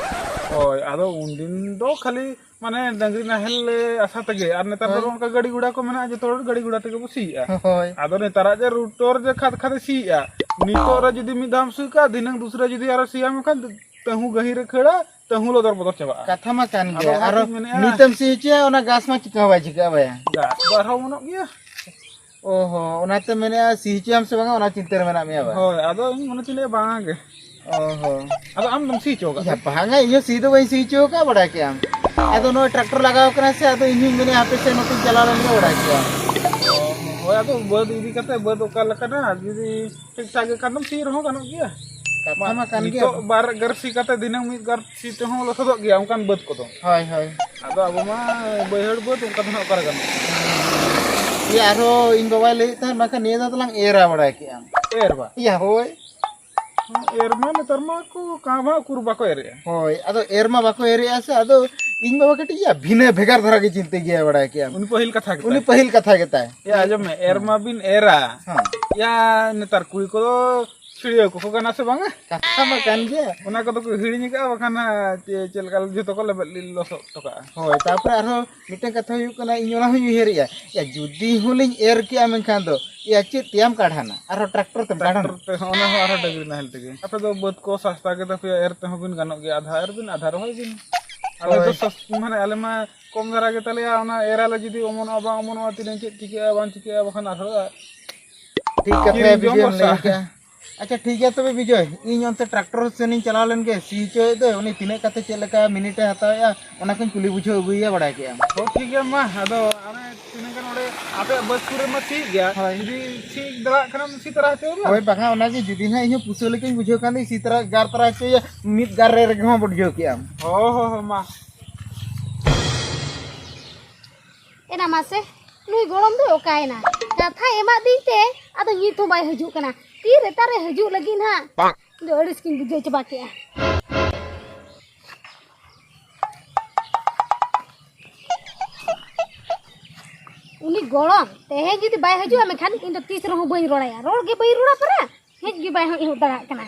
ᱦᱳᱭ, ᱟᱫᱚ ᱩᱱᱫᱤᱱ ᱫᱚ ᱠᱷᱟᱹᱞᱤ ᱢᱟᱱᱮ ᱰᱟᱹᱝᱨᱤ ᱱᱟᱦᱮᱞ ᱞᱮ ᱟᱥᱟ ᱛᱮᱜᱮ, ᱟᱨ ᱱᱮᱛᱟᱨ ᱫᱚ ᱦᱳᱭ᱾ ᱚᱱᱠᱟ ᱜᱟᱹᱰᱤ ᱜᱷᱚᱲᱟ ᱠᱚ ᱢᱮᱱᱟᱜᱼᱟ, ᱡᱚᱛᱚ ᱦᱚᱲ ᱜᱟᱹᱰᱤ ᱜᱷᱚᱲᱟ ᱛᱮᱜᱮ ᱵᱚ ᱥᱤᱭᱮᱫᱼᱟ᱾ ᱦᱳᱭ᱾ ᱟᱫᱚ ᱱᱮᱛᱟᱨᱟᱜ ᱡᱮ ᱨᱩᱴᱚᱨ ᱡᱮ ᱠᱷᱟᱫ ᱠᱷᱟᱫᱮ ᱥᱤᱭᱮᱫᱼᱟ, ᱱᱤᱛᱚᱜ ᱨᱮ ᱡᱩᱫᱤ ᱢᱤᱫ ᱫᱷᱟᱣ ᱮᱢ ᱥᱤ ᱠᱟᱜᱼᱟ, ᱫᱷᱤᱱᱟᱹᱝ ᱫᱩᱥᱨᱟ ᱡᱩᱫᱤ ᱟᱨᱚ ᱥᱤᱭᱟᱢ ᱠᱷᱟᱱ, ᱛᱟᱹᱦᱩ ᱜᱟᱹᱦᱤᱨ ᱨᱮ ᱠᱷᱟᱹᱲᱟ, ᱛᱟᱹᱦᱩ ᱞᱚᱫᱚᱨ ᱵᱚᱫᱚᱨ ᱪᱟᱵᱟᱜᱼᱟ᱾ ᱠᱟᱛᱷᱟ ᱢᱟ ᱠᱟᱱ ᱟᱫᱚ ᱜᱮ, ᱚᱱᱟ ᱟᱨᱚ ᱠᱟᱹᱴᱤᱡ ᱢᱮᱱᱮᱫᱼᱟ᱾ ᱱᱤᱛᱮᱢ ᱥᱤ ᱦᱚᱪᱚᱭᱟ, ᱚᱱᱟ ᱜᱷᱟᱥ ᱢᱟ ᱪᱤᱠᱟ ᱦᱚᱸ ᱵᱟᱭ ᱪᱤᱠᱟᱹᱜᱼᱟ ᱵᱟᱭᱟ᱾ ᱜᱷᱟᱥ ᱫᱚ ᱟᱨᱦᱚᱸ ᱚᱢᱚᱱᱚᱜ ᱜᱮᱭᱟ᱾ ᱚ ᱦᱚᱸ, ᱚᱱᱟᱛᱮ ᱢᱮᱱᱮᱫᱼᱟ, ᱥᱤ ᱦᱚᱪᱚᱭᱟᱢ ᱥᱮ ᱵᱟᱝᱟ, ᱚᱱᱟ ᱪᱤᱱᱛᱟᱹ ᱨᱮ ᱢᱮᱱᱟᱜ ᱢᱮᱭᱟ ᱵᱟᱭᱟ᱾ ᱦᱳᱭ, ᱟᱫᱚ ᱤᱧ ᱢᱚᱱᱮ ᱛᱤᱧ ᱞᱟᱹᱭᱟ ᱵᱟᱝᱟ ᱜᱮ᱾ ᱚ ᱦᱚᱸ᱾ ᱟᱫᱚ ᱟᱢ ᱫᱚᱢ ᱥᱤ ᱦᱚᱪᱚ ᱟᱠᱟᱫ ᱭᱟ, ᱛᱮ? ᱵᱟᱝᱟ, ᱤᱧ ᱦᱚᱸ ᱥᱤ ᱫᱚ ᱵᱟᱹᱧ ᱥᱤ ᱦᱚᱪᱚ ᱟᱠᱟᱫᱼᱟ, ᱵᱟᱲᱟᱭ ᱠᱮᱜᱼᱟᱢ᱾ ᱟᱫᱚ ᱱᱚᱜᱼᱚᱭ ᱴᱨᱟᱠᱴᱚᱨ ᱞᱟᱜᱟᱣ ᱠᱟᱱᱟ ᱥᱮ, ᱟᱫᱚ ᱤᱧ ᱦᱚᱸᱧ ᱢᱮᱱᱮᱫᱼᱟ, ᱦᱟᱯᱮ ᱥᱮ ᱱᱚᱛᱮᱧ ᱪᱟᱞᱟᱣ ᱞᱮᱱ ᱜᱮ, ᱵᱟᱲᱟᱭ ᱠᱮᱜᱼᱟᱢ᱾ ᱦᱳᱭ, ᱟᱫᱚ ᱵᱟᱹᱫᱽ ᱤᱫᱤ ᱠᱟᱛᱮ, ᱵᱟᱹᱫᱽ ᱚᱠᱟ ᱞᱮᱠᱟᱱᱟ, ᱡᱩᱫᱤ ᱴᱷᱤᱠ ᱴᱷᱟᱠ ᱜᱮ ᱠᱷᱟᱱ ᱫᱚᱢ ᱥᱤ ᱨᱮᱦᱚᱸ ᱜᱟᱱᱚᱜ ᱜᱮᱭᱟ᱾ ᱠᱟᱛᱷᱟ ᱢᱟ ᱠᱟᱱ ᱜᱮᱭᱟ᱾ ᱱᱤᱛᱚᱜ ᱵᱟᱨ ᱜᱟᱨ ᱥᱤ ᱠᱟᱛᱮ ᱫᱤᱱᱟᱹᱢ ᱢᱤᱫ ᱜᱟᱨ ᱥᱤ ᱛᱮᱦᱚᱸ ᱞᱚᱥᱚᱫᱚᱜ ᱜᱮᱭᱟ ᱚᱱᱠᱟᱱ ᱵᱟᱹᱫᱽ ᱠᱚᱫᱚ᱾ ᱦᱳᱭ, ᱦᱳᱭ᱾ ᱟᱫᱚ ᱟᱵᱚ ᱢᱟ ᱵᱟᱹᱭᱦᱟᱹᱲ ᱵᱟᱹᱫᱽ ᱚᱱᱠᱟ ᱫᱚ ᱱᱟᱦᱟᱜ ᱚᱠᱟᱨᱮ ᱜᱟᱱᱚᱜᱼᱟ? ᱤᱭᱟᱹ, ᱟᱨᱦᱚᱸ ᱤᱧ ᱵᱟᱵᱟᱭ ᱞᱟᱹᱭᱮᱫ ᱛᱟᱦᱮᱸᱫ, ᱵᱟᱠᱷᱟᱱ ᱱᱤᱭᱟᱹ ᱫᱷᱟᱣ ᱫᱚᱞᱟᱝ ᱮᱨᱟ, ᱵᱟᱲᱟᱭ ᱠᱮᱜᱼᱟᱢ᱾ ᱮᱨ ᱵᱟ? ᱤᱭᱟᱹ, ᱦᱳᱭ᱾ ᱮᱨ ᱢᱟ ᱱᱮᱛᱟᱨ ᱢᱟ ᱠᱚ ᱠᱟᱸ ᱵᱷᱟᱸ ᱩᱠᱩᱨ ᱵᱟᱠᱚ ᱮᱨᱮᱜᱼᱟ᱾ ᱦᱳᱭ, ᱟᱫᱚ ᱮᱨ ᱢᱟ ᱵᱟᱠᱚ ᱮᱨᱮᱜᱼᱟ ᱥᱮ, ᱟᱫᱚ ᱤᱧ ᱵᱟᱵᱟ ᱠᱟᱹᱴᱤᱡ ᱤᱭᱟᱹ ᱵᱷᱤᱱᱟᱹ ᱵᱷᱮᱜᱟᱨ ᱫᱷᱟᱨᱟ ᱜᱮ ᱪᱤᱱᱛᱟᱹ ᱜᱮᱭᱟ, ᱵᱟᱲᱟᱭ ᱠᱮᱜᱼᱟᱢ᱾ ᱩᱱᱤ ᱯᱟᱹᱦᱤᱞ ᱠᱟᱛᱷᱟ ᱜᱮᱛᱟᱭ᱾ ᱩᱱᱤ ᱯᱟᱹᱦᱤᱞ ᱠᱟᱛᱷᱟ ᱜᱮᱛᱟᱭ᱾ ᱮ, ᱟᱸᱡᱚᱢ ᱢᱮ, ᱮᱨ ᱦᱮᱸ᱾ ᱢᱟᱵᱤᱱ ᱮᱨᱟ᱾ ᱦᱮᱸ᱾ ᱭᱟ, ᱱᱮᱛᱟᱨ ᱠᱩᱲᱤ ᱠᱚᱫᱚ ᱪᱷᱤᱲᱭᱟᱹᱣ ᱠᱚᱠᱚ ᱜᱟᱱᱟ ᱥᱮ ᱵᱟᱝᱟ? ᱠᱟᱛᱷᱟ ᱢᱟ ᱠᱟᱱ ᱜᱮᱭᱟ᱾ ᱚᱱᱟ ᱠᱚᱫᱚ ᱠᱚ ᱦᱤᱲᱤᱧ ᱟᱠᱟᱫᱼᱟ, ᱵᱟᱠᱷᱟᱱ ᱦᱟᱸᱜ ᱪᱮ-, ᱪᱮᱫ ᱞᱮᱠᱟ ᱡᱚᱛᱚ ᱠᱚ ᱞᱮᱵᱮᱫ ᱞᱚᱥᱚᱫ ᱦᱚᱴᱚ ᱠᱟᱜᱼᱟ᱾ ᱦᱳᱭ, ᱛᱟᱨᱯᱚᱨᱮ ᱟᱨᱦᱚᱸ ᱢᱤᱫᱴᱟᱝ ᱠᱟᱛᱷᱟ ᱦᱩᱭᱩᱜ ᱠᱟᱱᱟ, ᱤᱧ ᱚᱱᱟ ᱦᱚᱸᱧ ᱩᱭᱦᱟᱹᱨᱮᱜᱼᱟ, ᱭᱟ, ᱡᱩᱫᱤ ᱦᱚᱸᱞᱤᱧ ᱮᱨ ᱠᱮᱜᱼᱟ, ᱢᱮᱱᱠᱷᱟᱱ ᱫᱚ, ᱭᱟ, ᱪᱮᱫ ᱛᱮᱭᱟᱢ ᱠᱟᱬᱦᱟᱱᱟ? ᱟᱨᱦᱚᱸ ᱴᱨᱟᱠᱴᱚᱨ ᱛᱮᱢ ᱠᱟᱬᱦᱟᱱᱟ? ᱴᱨᱟᱠᱴᱚᱨ ᱛᱮ, ᱚᱱᱟ ᱦᱚᱸ ᱟᱨᱦᱚᱸ ᱰᱟᱹᱝᱨᱤ ᱱᱟᱦᱮᱞ ᱛᱮᱜᱮ᱾ ᱟᱯᱮ ᱫᱚ ᱵᱟᱹᱫᱽ ᱠᱚ ᱥᱟᱥᱛᱟ ᱜᱮ ᱛᱟᱯᱮᱭᱟ, ᱮᱨ ᱛᱮᱦᱚᱸ ᱵᱤᱱ ᱜᱟᱱᱚᱜ ᱜᱮᱭᱟ, ᱟᱫᱷᱟ ᱮᱨ ᱵᱤᱱ, ᱟᱫᱷᱟ ᱨᱚᱦᱚᱭ ᱵᱤᱱ᱾ ᱟᱞᱮ ᱫᱚ ᱦᱳᱭ᱾ ᱥᱟᱥ-, ᱢᱟᱱᱮ, ᱟᱞᱮ ᱢᱟ ᱠᱚᱢ ᱫᱷᱟᱨᱟ ᱜᱮ ᱛᱟᱞᱮᱭᱟ, ᱚᱱᱟ ᱮᱨ ᱟᱞᱮ ᱡᱩᱫᱤ ᱚᱢᱚᱱᱚᱜᱼᱟ, ᱵᱟᱝ ᱚᱢᱚᱱᱚᱜᱼᱟ, ᱛᱤᱱᱟᱹᱜ ᱪᱮᱫ ᱪᱤᱠᱟᱹᱜᱼᱟ, ᱵᱟᱝ ᱪᱤᱠᱟᱹᱜᱼᱟ, ᱵᱟᱠᱷᱟᱱ ᱟᱨᱦᱚᱸ ᱴᱷᱤᱠ ᱠᱟᱛᱷᱟ ᱠᱤᱨᱤᱧ ᱡᱚᱢ ᱵᱤᱡᱚᱭᱮᱢ ᱞᱟᱹᱭ ᱵᱷᱚᱨᱥᱟ᱾ ᱠᱮᱜᱼᱟ᱾ ᱟᱪᱪᱷᱟ, ᱴᱷᱤᱠ ᱜᱮᱭᱟ ᱛᱚᱵᱮ ᱵᱤᱡᱚᱭ, ᱤᱧ ᱚᱱᱛᱮ ᱴᱨᱟᱠᱴᱚᱨ ᱥᱮᱱᱤᱧ ᱪᱟᱞᱟᱣ ᱞᱮᱱ ᱜᱮ, ᱥᱤ ᱦᱚᱪᱚᱭᱮᱫ ᱫᱚᱭ, ᱩᱱᱤ ᱛᱤᱱᱟᱹᱜ ᱠᱟᱛᱮ ᱪᱮᱫ ᱞᱮᱠᱟ ᱢᱤᱱᱤᱴ ᱮ ᱦᱟᱛᱟᱣᱮᱫᱼᱟ, ᱚᱱᱟ ᱠᱚᱧ ᱠᱩᱞᱤ ᱵᱩᱡᱷᱟᱹᱣ ᱟᱹᱜᱩᱭᱮᱭᱟ, ᱵᱟᱲᱟᱭ ᱠᱮᱜᱼᱟᱢ᱾ ᱦᱚᱸ, ᱴᱷᱤᱠ ᱜᱮᱭᱟ ᱢᱟ, ᱟᱫᱚ ᱟᱢᱮ ᱛᱤᱱᱟᱹᱜ ᱜᱟᱱ ᱚᱸᱰᱮ ᱟᱯᱮᱭᱟᱜ ᱵᱟᱹᱫᱽ ᱥᱩᱨ ᱨᱮᱢᱟ ᱴᱷᱤᱠ ᱜᱮᱭᱟ, ᱦᱳᱭ᱾ ᱡᱩᱫᱤ ᱴᱷᱤᱠ ᱫᱟᱲᱮᱭᱟᱜ ᱠᱷᱟᱱᱮᱢ ᱥᱤ ᱛᱟᱨᱟ ᱦᱚᱪᱚᱭᱟ ᱢᱟ᱾ ᱦᱳᱭ, ᱵᱟᱠᱷᱟᱱ ᱚᱱᱟᱜᱮ ᱡᱩᱫᱤ ᱱᱟᱦᱟᱜ ᱤᱧ ᱦᱚᱸ ᱯᱩᱥᱟᱹ ᱞᱮᱠᱟᱧ ᱵᱩᱡᱷᱟᱹᱣ ᱠᱷᱟᱱ ᱫᱚ ᱥᱤ ᱛᱟᱨᱟ, ᱜᱟᱨ ᱛᱟᱨᱟ ᱦᱚᱪᱚᱭᱮᱭᱟ, ᱢᱤᱫ ᱜᱟᱨ ᱨᱮ ᱨᱮᱜᱮ ᱦᱚᱸ ᱵᱩᱡᱷᱟᱹᱣ ᱠᱮᱜᱼᱟᱢ᱾ ᱦᱚᱸ, ᱦᱚᱸ, ᱦᱚᱸ, ᱢᱟ᱾ ᱮᱱᱟ ᱢᱟᱥᱮ, ᱱᱩᱭ ᱜᱚᱲᱚᱢ ᱫᱚᱭ ᱚᱠᱟᱭᱮᱱᱟ? ᱠᱟᱛᱷᱟ ᱮᱢᱟᱫᱤᱧ ᱛᱮ ᱟᱫᱚ ᱱᱤᱛ ᱦᱚᱸ ᱵᱟᱭ ᱦᱤᱡᱩᱜ ᱠᱟᱱᱟ᱾ ᱛᱤᱨᱮ ᱛᱟᱨᱮ ᱦᱤᱡᱩᱜ ᱞᱟᱹᱜᱤᱫ ᱱᱟᱦᱟᱜ? ᱤᱧ ᱫᱚ ᱟᱹᱲᱤᱥ ᱜᱤᱧ ᱵᱩᱡᱷᱟᱹᱣ ᱪᱟᱵᱟ ᱠᱮᱜᱼᱟ᱾ ᱩᱱᱤ ᱜᱚᱲᱚᱢ ᱛᱮᱦᱮᱧ ᱡᱩᱫᱤ ᱵᱟᱭ ᱦᱤᱡᱩᱜᱼᱟ, ᱢᱮᱱᱠᱷᱟᱱ ᱤᱧ ᱫᱚ ᱛᱤᱥ ᱨᱮᱦᱚᱸ ᱵᱟᱹᱧ ᱨᱚᱲᱟᱭᱟ, ᱨᱚᱲ ᱜᱮ ᱵᱟᱹᱧ ᱨᱚᱲᱟ ᱯᱟᱨᱟ᱾ ᱦᱮᱡ ᱜᱮ ᱵᱟᱭ ᱦᱮᱡ ᱦᱚᱫ ᱫᱟᱲᱮᱭᱟᱜ ᱠᱟᱱᱟ᱾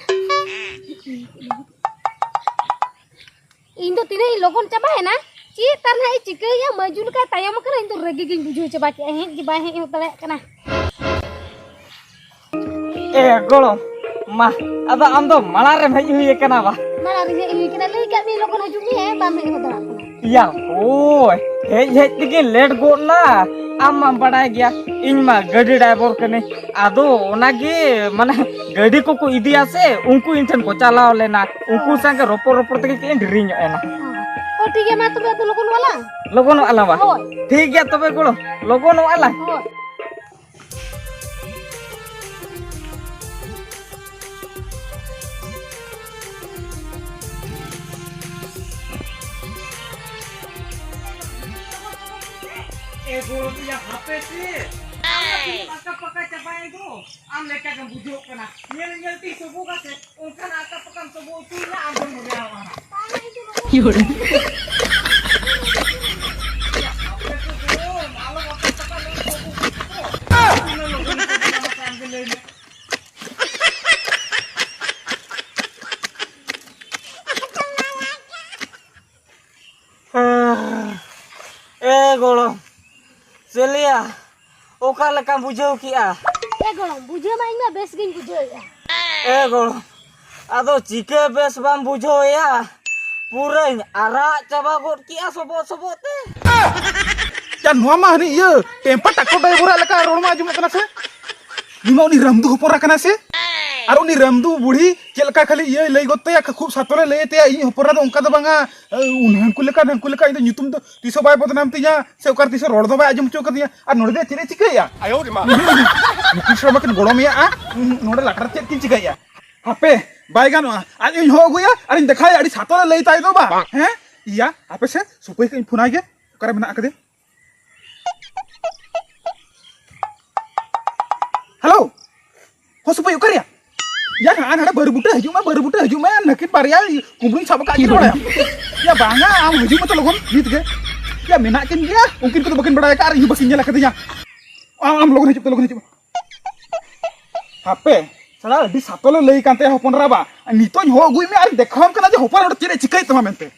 ᱤᱧ ᱫᱚ ᱛᱤᱱᱟᱹᱜ ᱤᱧ ᱞᱚᱜᱚᱱ ᱪᱟᱵᱟᱭᱮᱱᱟ, ᱪᱮᱫ ᱛᱟᱨ ᱱᱟᱦᱟᱜ ᱤᱧ ᱪᱤᱠᱟᱹᱭᱮᱭᱟ? ᱢᱟᱹᱡᱩ ᱞᱮᱠᱟᱭ ᱛᱟᱭᱚᱢ ᱟᱠᱟᱱᱟ, ᱤᱧ ᱫᱚ ᱨᱟᱹᱜᱤ ᱜᱤᱧ ᱵᱩᱡᱷᱟᱹᱣ ᱪᱟᱵᱟ ᱠᱮᱜᱼᱟ, ᱦᱮᱡ ᱜᱮ ᱵᱟᱭ ᱦᱮᱡ ᱦᱚᱫ ᱫᱟᱲᱮᱭᱟᱜ ᱠᱟᱱᱟ᱾ ᱮ ᱜᱚᱲᱚᱢ, ᱢᱟ, ᱟᱫᱚ ᱟᱢ ᱫᱚ ᱢᱟᱲᱟᱝ ᱨᱮᱢ ᱦᱮᱡ ᱦᱩᱭ ᱟᱠᱟᱱᱟ ᱵᱟ? ᱢᱟᱲᱟᱝ ᱨᱤᱧ ᱦᱮᱡ ᱦᱩᱭ ᱟᱠᱟᱱᱟ, ᱞᱟᱹᱭ ᱠᱟᱜ ᱢᱤᱭᱟᱹᱧ ᱞᱚᱜᱚᱱ ᱦᱤᱡᱩᱜ ᱢᱮ, ᱵᱟᱢ ᱦᱮᱡ ᱦᱚᱫ ᱫᱟᱲᱮᱭᱟᱜ ᱠᱟᱱᱟ᱾ ᱭᱟ, ᱳᱭ, ᱦᱮᱡ ᱦᱮᱡ ᱛᱮᱜᱮ ᱞᱮᱴ ᱜᱚᱫ ᱱᱟ᱾ ᱟᱢ ᱢᱟᱢ ᱵᱟᱰᱟᱭ ᱜᱮᱭᱟ, ᱤᱧ ᱢᱟ ᱜᱟᱹᱰᱤ ᱰᱟᱭᱵᱚᱨ ᱠᱟᱹᱱᱟᱹᱧ᱾ ᱟᱫᱚ ᱚᱱᱟᱜᱮ, ᱢᱟᱱᱮ, ᱜᱟᱹᱰᱤ ᱠᱚᱠᱚ ᱤᱫᱤᱭᱟ ᱥᱮ, ᱩᱱᱠᱩ ᱤᱧ ᱴᱷᱮᱱ ᱠᱚ ᱪᱟᱞᱟᱣ ᱞᱮᱱᱟ᱾ ᱩᱱᱠᱩ ᱥᱟᱶ ᱜᱮ ᱨᱚᱯᱚᱲ ᱨᱚᱯᱚᱲ ᱛᱮᱜᱮ ᱠᱟᱹᱡ ᱤᱧ ᱰᱮᱨᱤ ᱧᱚᱜ ᱮᱱᱟ᱾ ᱚ, ᱴᱷᱤᱠ ᱜᱮᱭᱟ, ᱢᱟ ᱛᱚᱵᱮ ᱟᱫᱚ ᱞᱚᱜᱚᱱᱚᱜᱼᱟ ᱞᱟᱝ᱾ ᱞᱚᱜᱚᱱᱚᱜᱼᱟ ᱞᱟᱝ ᱵᱟ? ᱦᱳᱭ᱾ ᱴᱷᱤᱠ ᱜᱮᱭᱟ ᱛᱚᱵᱮ ᱜᱚᱲᱚᱢ, ᱞᱚᱜᱚᱱᱚᱜᱼᱟ ᱞᱟᱝ᱾ ᱦᱳᱭ᱾ ᱮ ᱜᱚᱲᱚᱢ ᱭᱟ, ᱦᱟᱯᱮ ᱥᱮ᱾ ᱟᱢ ᱢᱟ ᱛᱤᱱᱟᱹᱜ ᱟᱠᱟ ᱯᱟᱠᱟ ᱪᱟᱵᱟᱭᱮᱱ ᱫᱚ᱾ ᱟᱢ ᱞᱮᱠᱟ ᱜᱮᱢ ᱵᱩᱡᱷᱟᱹᱜ ᱠᱟᱱᱟ᱾ ᱧᱮᱞ ᱧᱮᱞ ᱛᱮ ᱥᱚᱵᱚᱜ ᱠᱟᱛᱮ ᱚᱱᱠᱟᱱᱟᱜ ᱟᱠᱟ ᱯᱟᱠᱟᱢ ᱥᱚᱵᱚᱜ ᱦᱚᱪᱚᱭᱮᱫᱟ, ᱟᱢ ᱫᱚᱢ ᱢᱚᱱᱮᱭᱟ ᱚᱱᱟ᱾ ᱤᱭᱟᱹᱲᱮ᱾ ᱟᱯᱮ ᱥᱮᱫ ᱫᱚ ᱟᱞᱚᱢ ᱟᱠᱟ ᱯᱟᱠᱟ ᱞᱟᱹᱭ ᱥᱚᱵᱚᱜ ᱦᱚᱪᱚ ᱠᱚ᱾ ᱛᱤᱱᱟᱹᱜ ᱞᱚᱜᱚᱱ ᱥᱚᱵᱚᱜ ᱟᱢ ᱞᱟᱹᱭ ᱢᱮ᱾ ᱜᱚᱲᱚᱢ, ᱪᱮᱞᱮᱭᱟ, ᱚᱠᱟ ᱞᱮᱠᱟᱢ ᱵᱩᱡᱷᱟᱹᱣ ᱠᱮᱜᱼᱟ? ᱮ ᱜᱚᱲᱚᱢ, ᱵᱩᱡᱷᱟᱹᱣ ᱢᱟ ᱤᱧ ᱢᱟ ᱵᱮᱥ ᱜᱤᱧ ᱵᱩᱡᱷᱟᱹᱣᱮᱫᱼᱟ᱾ ᱮ ᱜᱚᱲᱚᱢ, ᱟᱫᱚ ᱪᱤᱠᱟᱹ ᱵᱮᱥ ᱵᱟᱢ ᱵᱩᱡᱷᱟᱹᱣᱮᱫᱼᱟ? ᱯᱩᱨᱟᱹᱧ ᱟᱨᱟᱜ ᱪᱟᱵᱟ ᱜᱚᱫ ᱠᱮᱜᱼᱟ ᱥᱚᱵᱚᱜ ᱥᱚᱵᱚᱜ ᱛᱮ᱾ ᱭᱟ, ᱱᱚᱣᱟ ᱢᱟ ᱦᱟᱹᱱᱤ ᱤᱭᱟᱹ ᱴᱮᱢᱯᱟ ᱴᱟᱠᱴᱚᱨ ᱰᱟᱭᱵᱷᱟᱨᱟᱜ ᱞᱮᱠᱟ ᱨᱚᱲ ᱢᱟ ᱟᱸᱡᱚᱢᱚᱜ ᱠᱟᱱᱟ ᱥᱮ᱾ ᱩᱱᱤ ᱢᱟ ᱩᱱᱤ ᱨᱟᱢᱫᱩ ᱦᱚᱯᱚᱱ ᱮᱨᱟ ᱠᱟᱱᱟ ᱥᱮ? ᱟᱨ ᱩᱱᱤ ᱨᱟᱢᱫᱩ ᱵᱩᱲᱦᱤ ᱪᱮᱫ ᱞᱮᱠᱟ ᱠᱷᱟᱹᱞᱤ ᱤᱭᱟᱹᱭ ᱞᱟᱹᱭ ᱜᱚᱫ ᱛᱟᱭᱟ, ᱠᱷᱩᱵ ᱥᱟᱛᱚᱨᱮ ᱞᱟᱹᱭ ᱛᱟᱭᱟ, "ᱤᱧ ᱦᱚᱯᱚᱱ ᱮᱨᱟ ᱫᱚ ᱚᱱᱠᱟ ᱫᱚ ᱵᱟᱝᱟ, ᱩᱱ ᱦᱟᱹᱱᱠᱩ ᱞᱮᱠᱟ ᱱᱟᱹᱱᱠᱩ ᱞᱮᱠᱟ, ᱤᱧ ᱫᱚ ᱧᱩᱛᱩᱢ ᱫᱚ ᱛᱤᱥ ᱦᱚᱸ ᱵᱟᱭ ᱵᱚᱫᱱᱟᱢ ᱛᱤᱧᱟ, ᱥᱮ ᱚᱠᱟᱨᱮ ᱛᱤᱥ ᱦᱚᱸ ᱨᱚᱲ ᱫᱚ ᱵᱟᱭ ᱟᱸᱡᱚᱢ ᱦᱚᱪᱚ ᱠᱟᱫᱤᱧᱟ, ᱟᱨ ᱱᱚᱰᱮ ᱫᱚ ᱪᱮᱫ ᱮ ᱪᱤᱠᱟᱹᱭᱟ?" ᱟᱭᱳ ᱨᱮ ᱢᱟ᱾ ᱱᱩᱠᱤᱱ ᱥᱚᱲᱚᱢᱟ ᱠᱤᱱ ᱜᱚᱲᱚ ᱢᱮᱭᱟ, ᱟᱨ ᱱᱚᱰᱮ ᱞᱟᱴᱟᱨ ᱪᱮᱫ ᱠᱤᱱ ᱪᱤᱠᱟᱹᱭᱟ? ᱦᱟᱯᱮ, ᱵᱟᱭ ᱜᱟᱱᱚᱜᱼᱟ, ᱟᱡ ᱤᱧ ᱦᱚᱦᱚ ᱟᱹᱜᱩᱭᱟ, ᱟᱨᱤᱧ ᱫᱮᱠᱷᱟᱭᱟ, ᱟᱹᱰᱤ ᱥᱟᱛᱚᱨᱮ ᱞᱟᱹᱭ ᱛᱟᱭ ᱫᱚ ᱵᱟ᱾ ᱦᱮᱸ, ᱤᱭᱟ, ᱦᱟᱯᱮ ᱥᱮ, ᱥᱩᱯᱟᱹᱭ ᱠᱟᱹᱧ ᱯᱷᱳᱱᱟᱭ ᱜᱮ, ᱚᱠᱟᱨᱮ ᱢᱮᱱᱟᱜ ᱟᱠᱟᱫᱮ? ᱦᱮᱞᱳ, ᱦᱚᱸ ᱥᱩᱯᱟᱹᱭ, ᱚᱠᱟᱨᱮᱭᱟ? ᱭᱟ, ᱱᱟᱜᱼᱟ ᱱᱟᱰᱮ ᱵᱟᱹᱨᱩ ᱵᱩᱴᱟᱹ ᱦᱤᱡᱩᱜ ᱢᱮ, ᱵᱟᱹᱨᱩ ᱵᱩᱴᱟᱹ ᱦᱤᱡᱩᱜ ᱢᱮ, ᱱᱟᱹᱠᱤᱱ ᱵᱟᱨᱭᱟ ᱠᱩᱢᱵᱽᱲᱩᱧ ᱥᱟᱵ ᱟᱠᱟᱫ ᱠᱤᱱ ᱵᱟᱲᱟᱭᱟ᱾ ᱭᱟ, ᱵᱟᱝᱟ, ᱟᱢ ᱦᱤᱡᱩᱜ ᱢᱮ ᱛᱚ ᱞᱚᱜᱚᱱ ᱱᱤᱛ ᱜᱮ᱾ ᱭᱟ, ᱢᱮᱱᱟᱜ ᱠᱤᱱ ᱜᱮᱭᱟ, ᱩᱱᱠᱤᱱ ᱠᱚᱫᱚ ᱵᱟᱹᱠᱤᱱ ᱵᱟᱲᱟᱭ ᱟᱠᱟᱫ ᱟᱨ ᱤᱧ ᱦᱚᱸ ᱵᱟᱹᱠᱤᱱ ᱧᱮᱞ ᱟᱠᱟᱫᱤᱧᱟ᱾ ᱟᱢ, ᱟᱢ ᱞᱚᱜᱚᱱ ᱦᱤᱡᱩᱜ ᱛᱮ, ᱞᱚᱜᱚᱱ ᱦᱤᱡᱩᱜ ᱢᱮ᱾ ᱦᱟᱯᱮ, ᱥᱟᱞᱟ ᱟᱹᱰᱤ ᱥᱟᱛᱚᱞᱮ ᱞᱟᱹᱭ ᱠᱟᱱ ᱛᱟᱭᱟ ᱦᱚᱯᱚᱱ ᱮᱨᱟ ᱵᱟ᱾ ᱱᱤᱛᱚᱜ ᱤᱧ ᱦᱚᱦᱚ ᱟᱹᱜᱩᱭ ᱢᱮ ᱟᱨ ᱫᱮᱠᱷᱟᱣᱟᱢ ᱠᱟᱱᱟ ᱡᱮ ᱦᱚᱯᱚᱱ ᱮᱨᱟ ᱪᱮᱫ ᱮ ᱪᱤᱠᱟᱹᱭ ᱛᱟᱢᱟ ᱢᱮᱱᱛᱮ᱾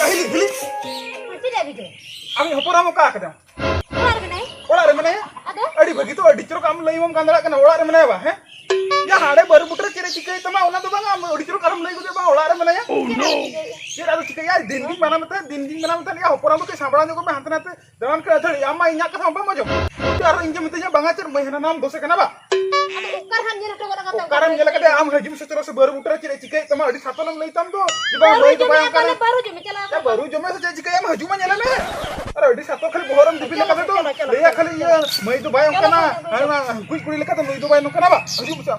ᱦᱤᱞᱤ, ᱦᱤᱞᱤ᱾ ᱪᱮᱫ ᱞᱟᱹᱜᱤᱫ ᱛᱮ? ᱟᱢᱤᱡ ᱦᱚᱯᱚᱱ ᱮᱨᱟᱢ ᱚᱠᱟ ᱟᱠᱟᱫᱟ? ᱚᱲᱟᱜ ᱨᱮ ᱢᱮᱱᱟᱭᱟ᱾ ᱚᱲᱟᱜ ᱨᱮ ᱢᱮᱱᱟᱭᱟ? ᱟᱫᱚ? ᱟᱹᱰᱤ ᱵᱷᱟᱹᱜᱤ ᱛᱚ, ᱟᱹᱰᱤ ᱪᱚᱨᱚᱠ ᱟᱢ ᱞᱟᱹᱭ ᱵᱟᱢ ᱜᱟᱱ ᱫᱟᱲᱮᱭᱟᱜ ᱠᱟᱱᱟ, ᱚᱲᱟᱜ ᱨᱮ ᱢᱮᱱᱟᱭᱟ ᱵᱟ, ᱦᱮᱸ? ᱭᱟ, ᱦᱟᱸᱰᱮ ᱵᱟᱹᱨᱩ ᱵᱩᱴᱟᱹ ᱨᱮ ᱪᱮᱫ ᱮ ᱪᱤᱠᱟᱹᱭ ᱛᱟᱢᱟ, ᱚᱱᱟ ᱫᱚ ᱵᱟᱝ, ᱟᱢ ᱟᱹᱰᱤ ᱪᱚᱨᱚᱠ ᱟᱨᱮᱢ ᱞᱟᱹᱭ ᱜᱚᱫᱮ ᱵᱟ, ᱚᱲᱟᱜ ᱨᱮ ᱢᱮᱱᱟᱭᱟ᱾ Oh no! ᱪᱮᱫ ᱟᱫᱚ ᱪᱤᱠᱟᱹᱭᱟ, ᱫᱤᱱ ᱜᱤᱧ ᱢᱟᱱᱟ ᱢᱮᱛᱟᱭᱟ, ᱫᱤᱱ ᱜᱤᱧ ᱢᱟᱱᱟ ᱢᱮᱛᱟᱭᱟ, ᱭᱟ, ᱦᱚᱯᱚᱱ ᱮᱨᱟ ᱫᱚ ᱠᱟᱹᱡ ᱥᱟᱸᱵᱲᱟᱣ ᱧᱚᱜᱚᱜ ᱢᱮ, ᱦᱟᱱᱛᱮ ᱱᱟᱛᱮ ᱫᱟᱬᱟᱱ ᱠᱟᱱᱟ ᱟᱹᱛᱷᱟᱹᱲᱤ, ᱟᱢ ᱢᱟ ᱤᱧᱟᱹᱜ ᱠᱟᱛᱷᱟ ᱵᱟᱢ ᱟᱸᱡᱚᱢ᱾ ᱟᱨ ᱤᱧ ᱡᱮ ᱢᱤᱛᱟᱹᱧᱟ, ᱵᱟᱝᱟ ᱪᱮᱫ ᱢᱟᱹᱭ ᱦᱟᱱᱟ ᱱᱟᱣᱟᱢ ᱫᱚᱥᱮ ᱠᱟᱱᱟ ᱵᱟ? ᱟᱫᱚ ᱚᱠᱟ ᱨᱮᱦᱟᱸᱜ ᱧᱮᱞ ᱦᱚᱴᱚ ᱜᱚᱫ ᱟᱠᱟᱫ ᱛᱟᱢ? ᱚᱠᱟᱨᱮᱢ ᱧᱮᱞ ᱟᱠᱟᱫᱮᱭᱟ? ᱟᱢ ᱦᱤᱡᱩᱜ ᱢᱮᱥᱮ ᱪᱚᱞᱚ ᱥᱮ, ᱵᱟᱹᱨᱩ ᱵᱩᱴᱟᱹ ᱨᱮ ᱪᱮᱫ ᱮ ᱪᱤᱠᱟᱹᱭᱮᱫ ᱛᱟᱢᱟ? ᱟᱹᱰᱤ ᱥᱟᱛᱚᱞᱮᱢ ᱞᱟᱹᱭ ᱛᱟᱢ ᱫᱚ᱾ ᱡᱮ ᱵᱟᱝ, ᱵᱟᱹᱨᱩ ᱢᱟᱹᱭ ᱫᱚ ᱡᱚᱢᱮ ᱵᱟᱭ ᱟᱠᱟᱱᱟ, ᱚᱱᱠᱟᱱᱟ᱾ ᱵᱟᱹᱨᱩ ᱡᱚᱢᱮ ᱪᱟᱞᱟᱣ ᱮ, ᱟᱠᱟᱱᱟ᱾ ᱵᱟᱹᱨᱩ ᱡᱚᱢᱮ ᱥᱮ ᱪᱮᱫ ᱪᱤᱠᱟᱹᱭᱟᱢ? ᱦᱤᱡᱩᱜ ᱢᱟ ᱧᱮᱞᱮ ᱢᱮ᱾ ᱟᱨ ᱟᱹᱰᱤ ᱥᱟᱛᱚ ᱠᱷᱟᱹᱞᱤ ᱵᱚᱦᱚᱜ ᱨᱮᱢ ᱫᱤᱯᱤᱞ ᱪᱚᱞᱚ, ᱟᱠᱟᱫᱟ ᱫᱚ᱾ ᱪᱚᱞᱚ, ᱪᱚᱞᱚ᱾ ᱞᱟᱹᱭᱟ ᱠᱷᱟᱹᱞᱤ ᱤᱭᱟᱹ, ᱪᱚᱞᱚ, ᱢᱟᱹᱭ ᱫᱚ ᱵᱟᱭ ᱪᱚᱞᱚ, ᱚᱱᱠᱟᱱᱟ᱾ ᱪᱚᱞᱚ, ᱪᱚᱞᱚ᱾ ᱦᱟᱱᱟ ᱠᱩᱲᱤ ᱞᱮᱠᱟ ᱫᱚ ᱱᱩᱭ ᱫᱚ ᱵᱟᱭ ᱱᱚᱝᱠᱟᱱᱟ ᱵᱟ᱾ ᱦᱤᱡᱩᱜ ᱢᱮᱥᱮ᱾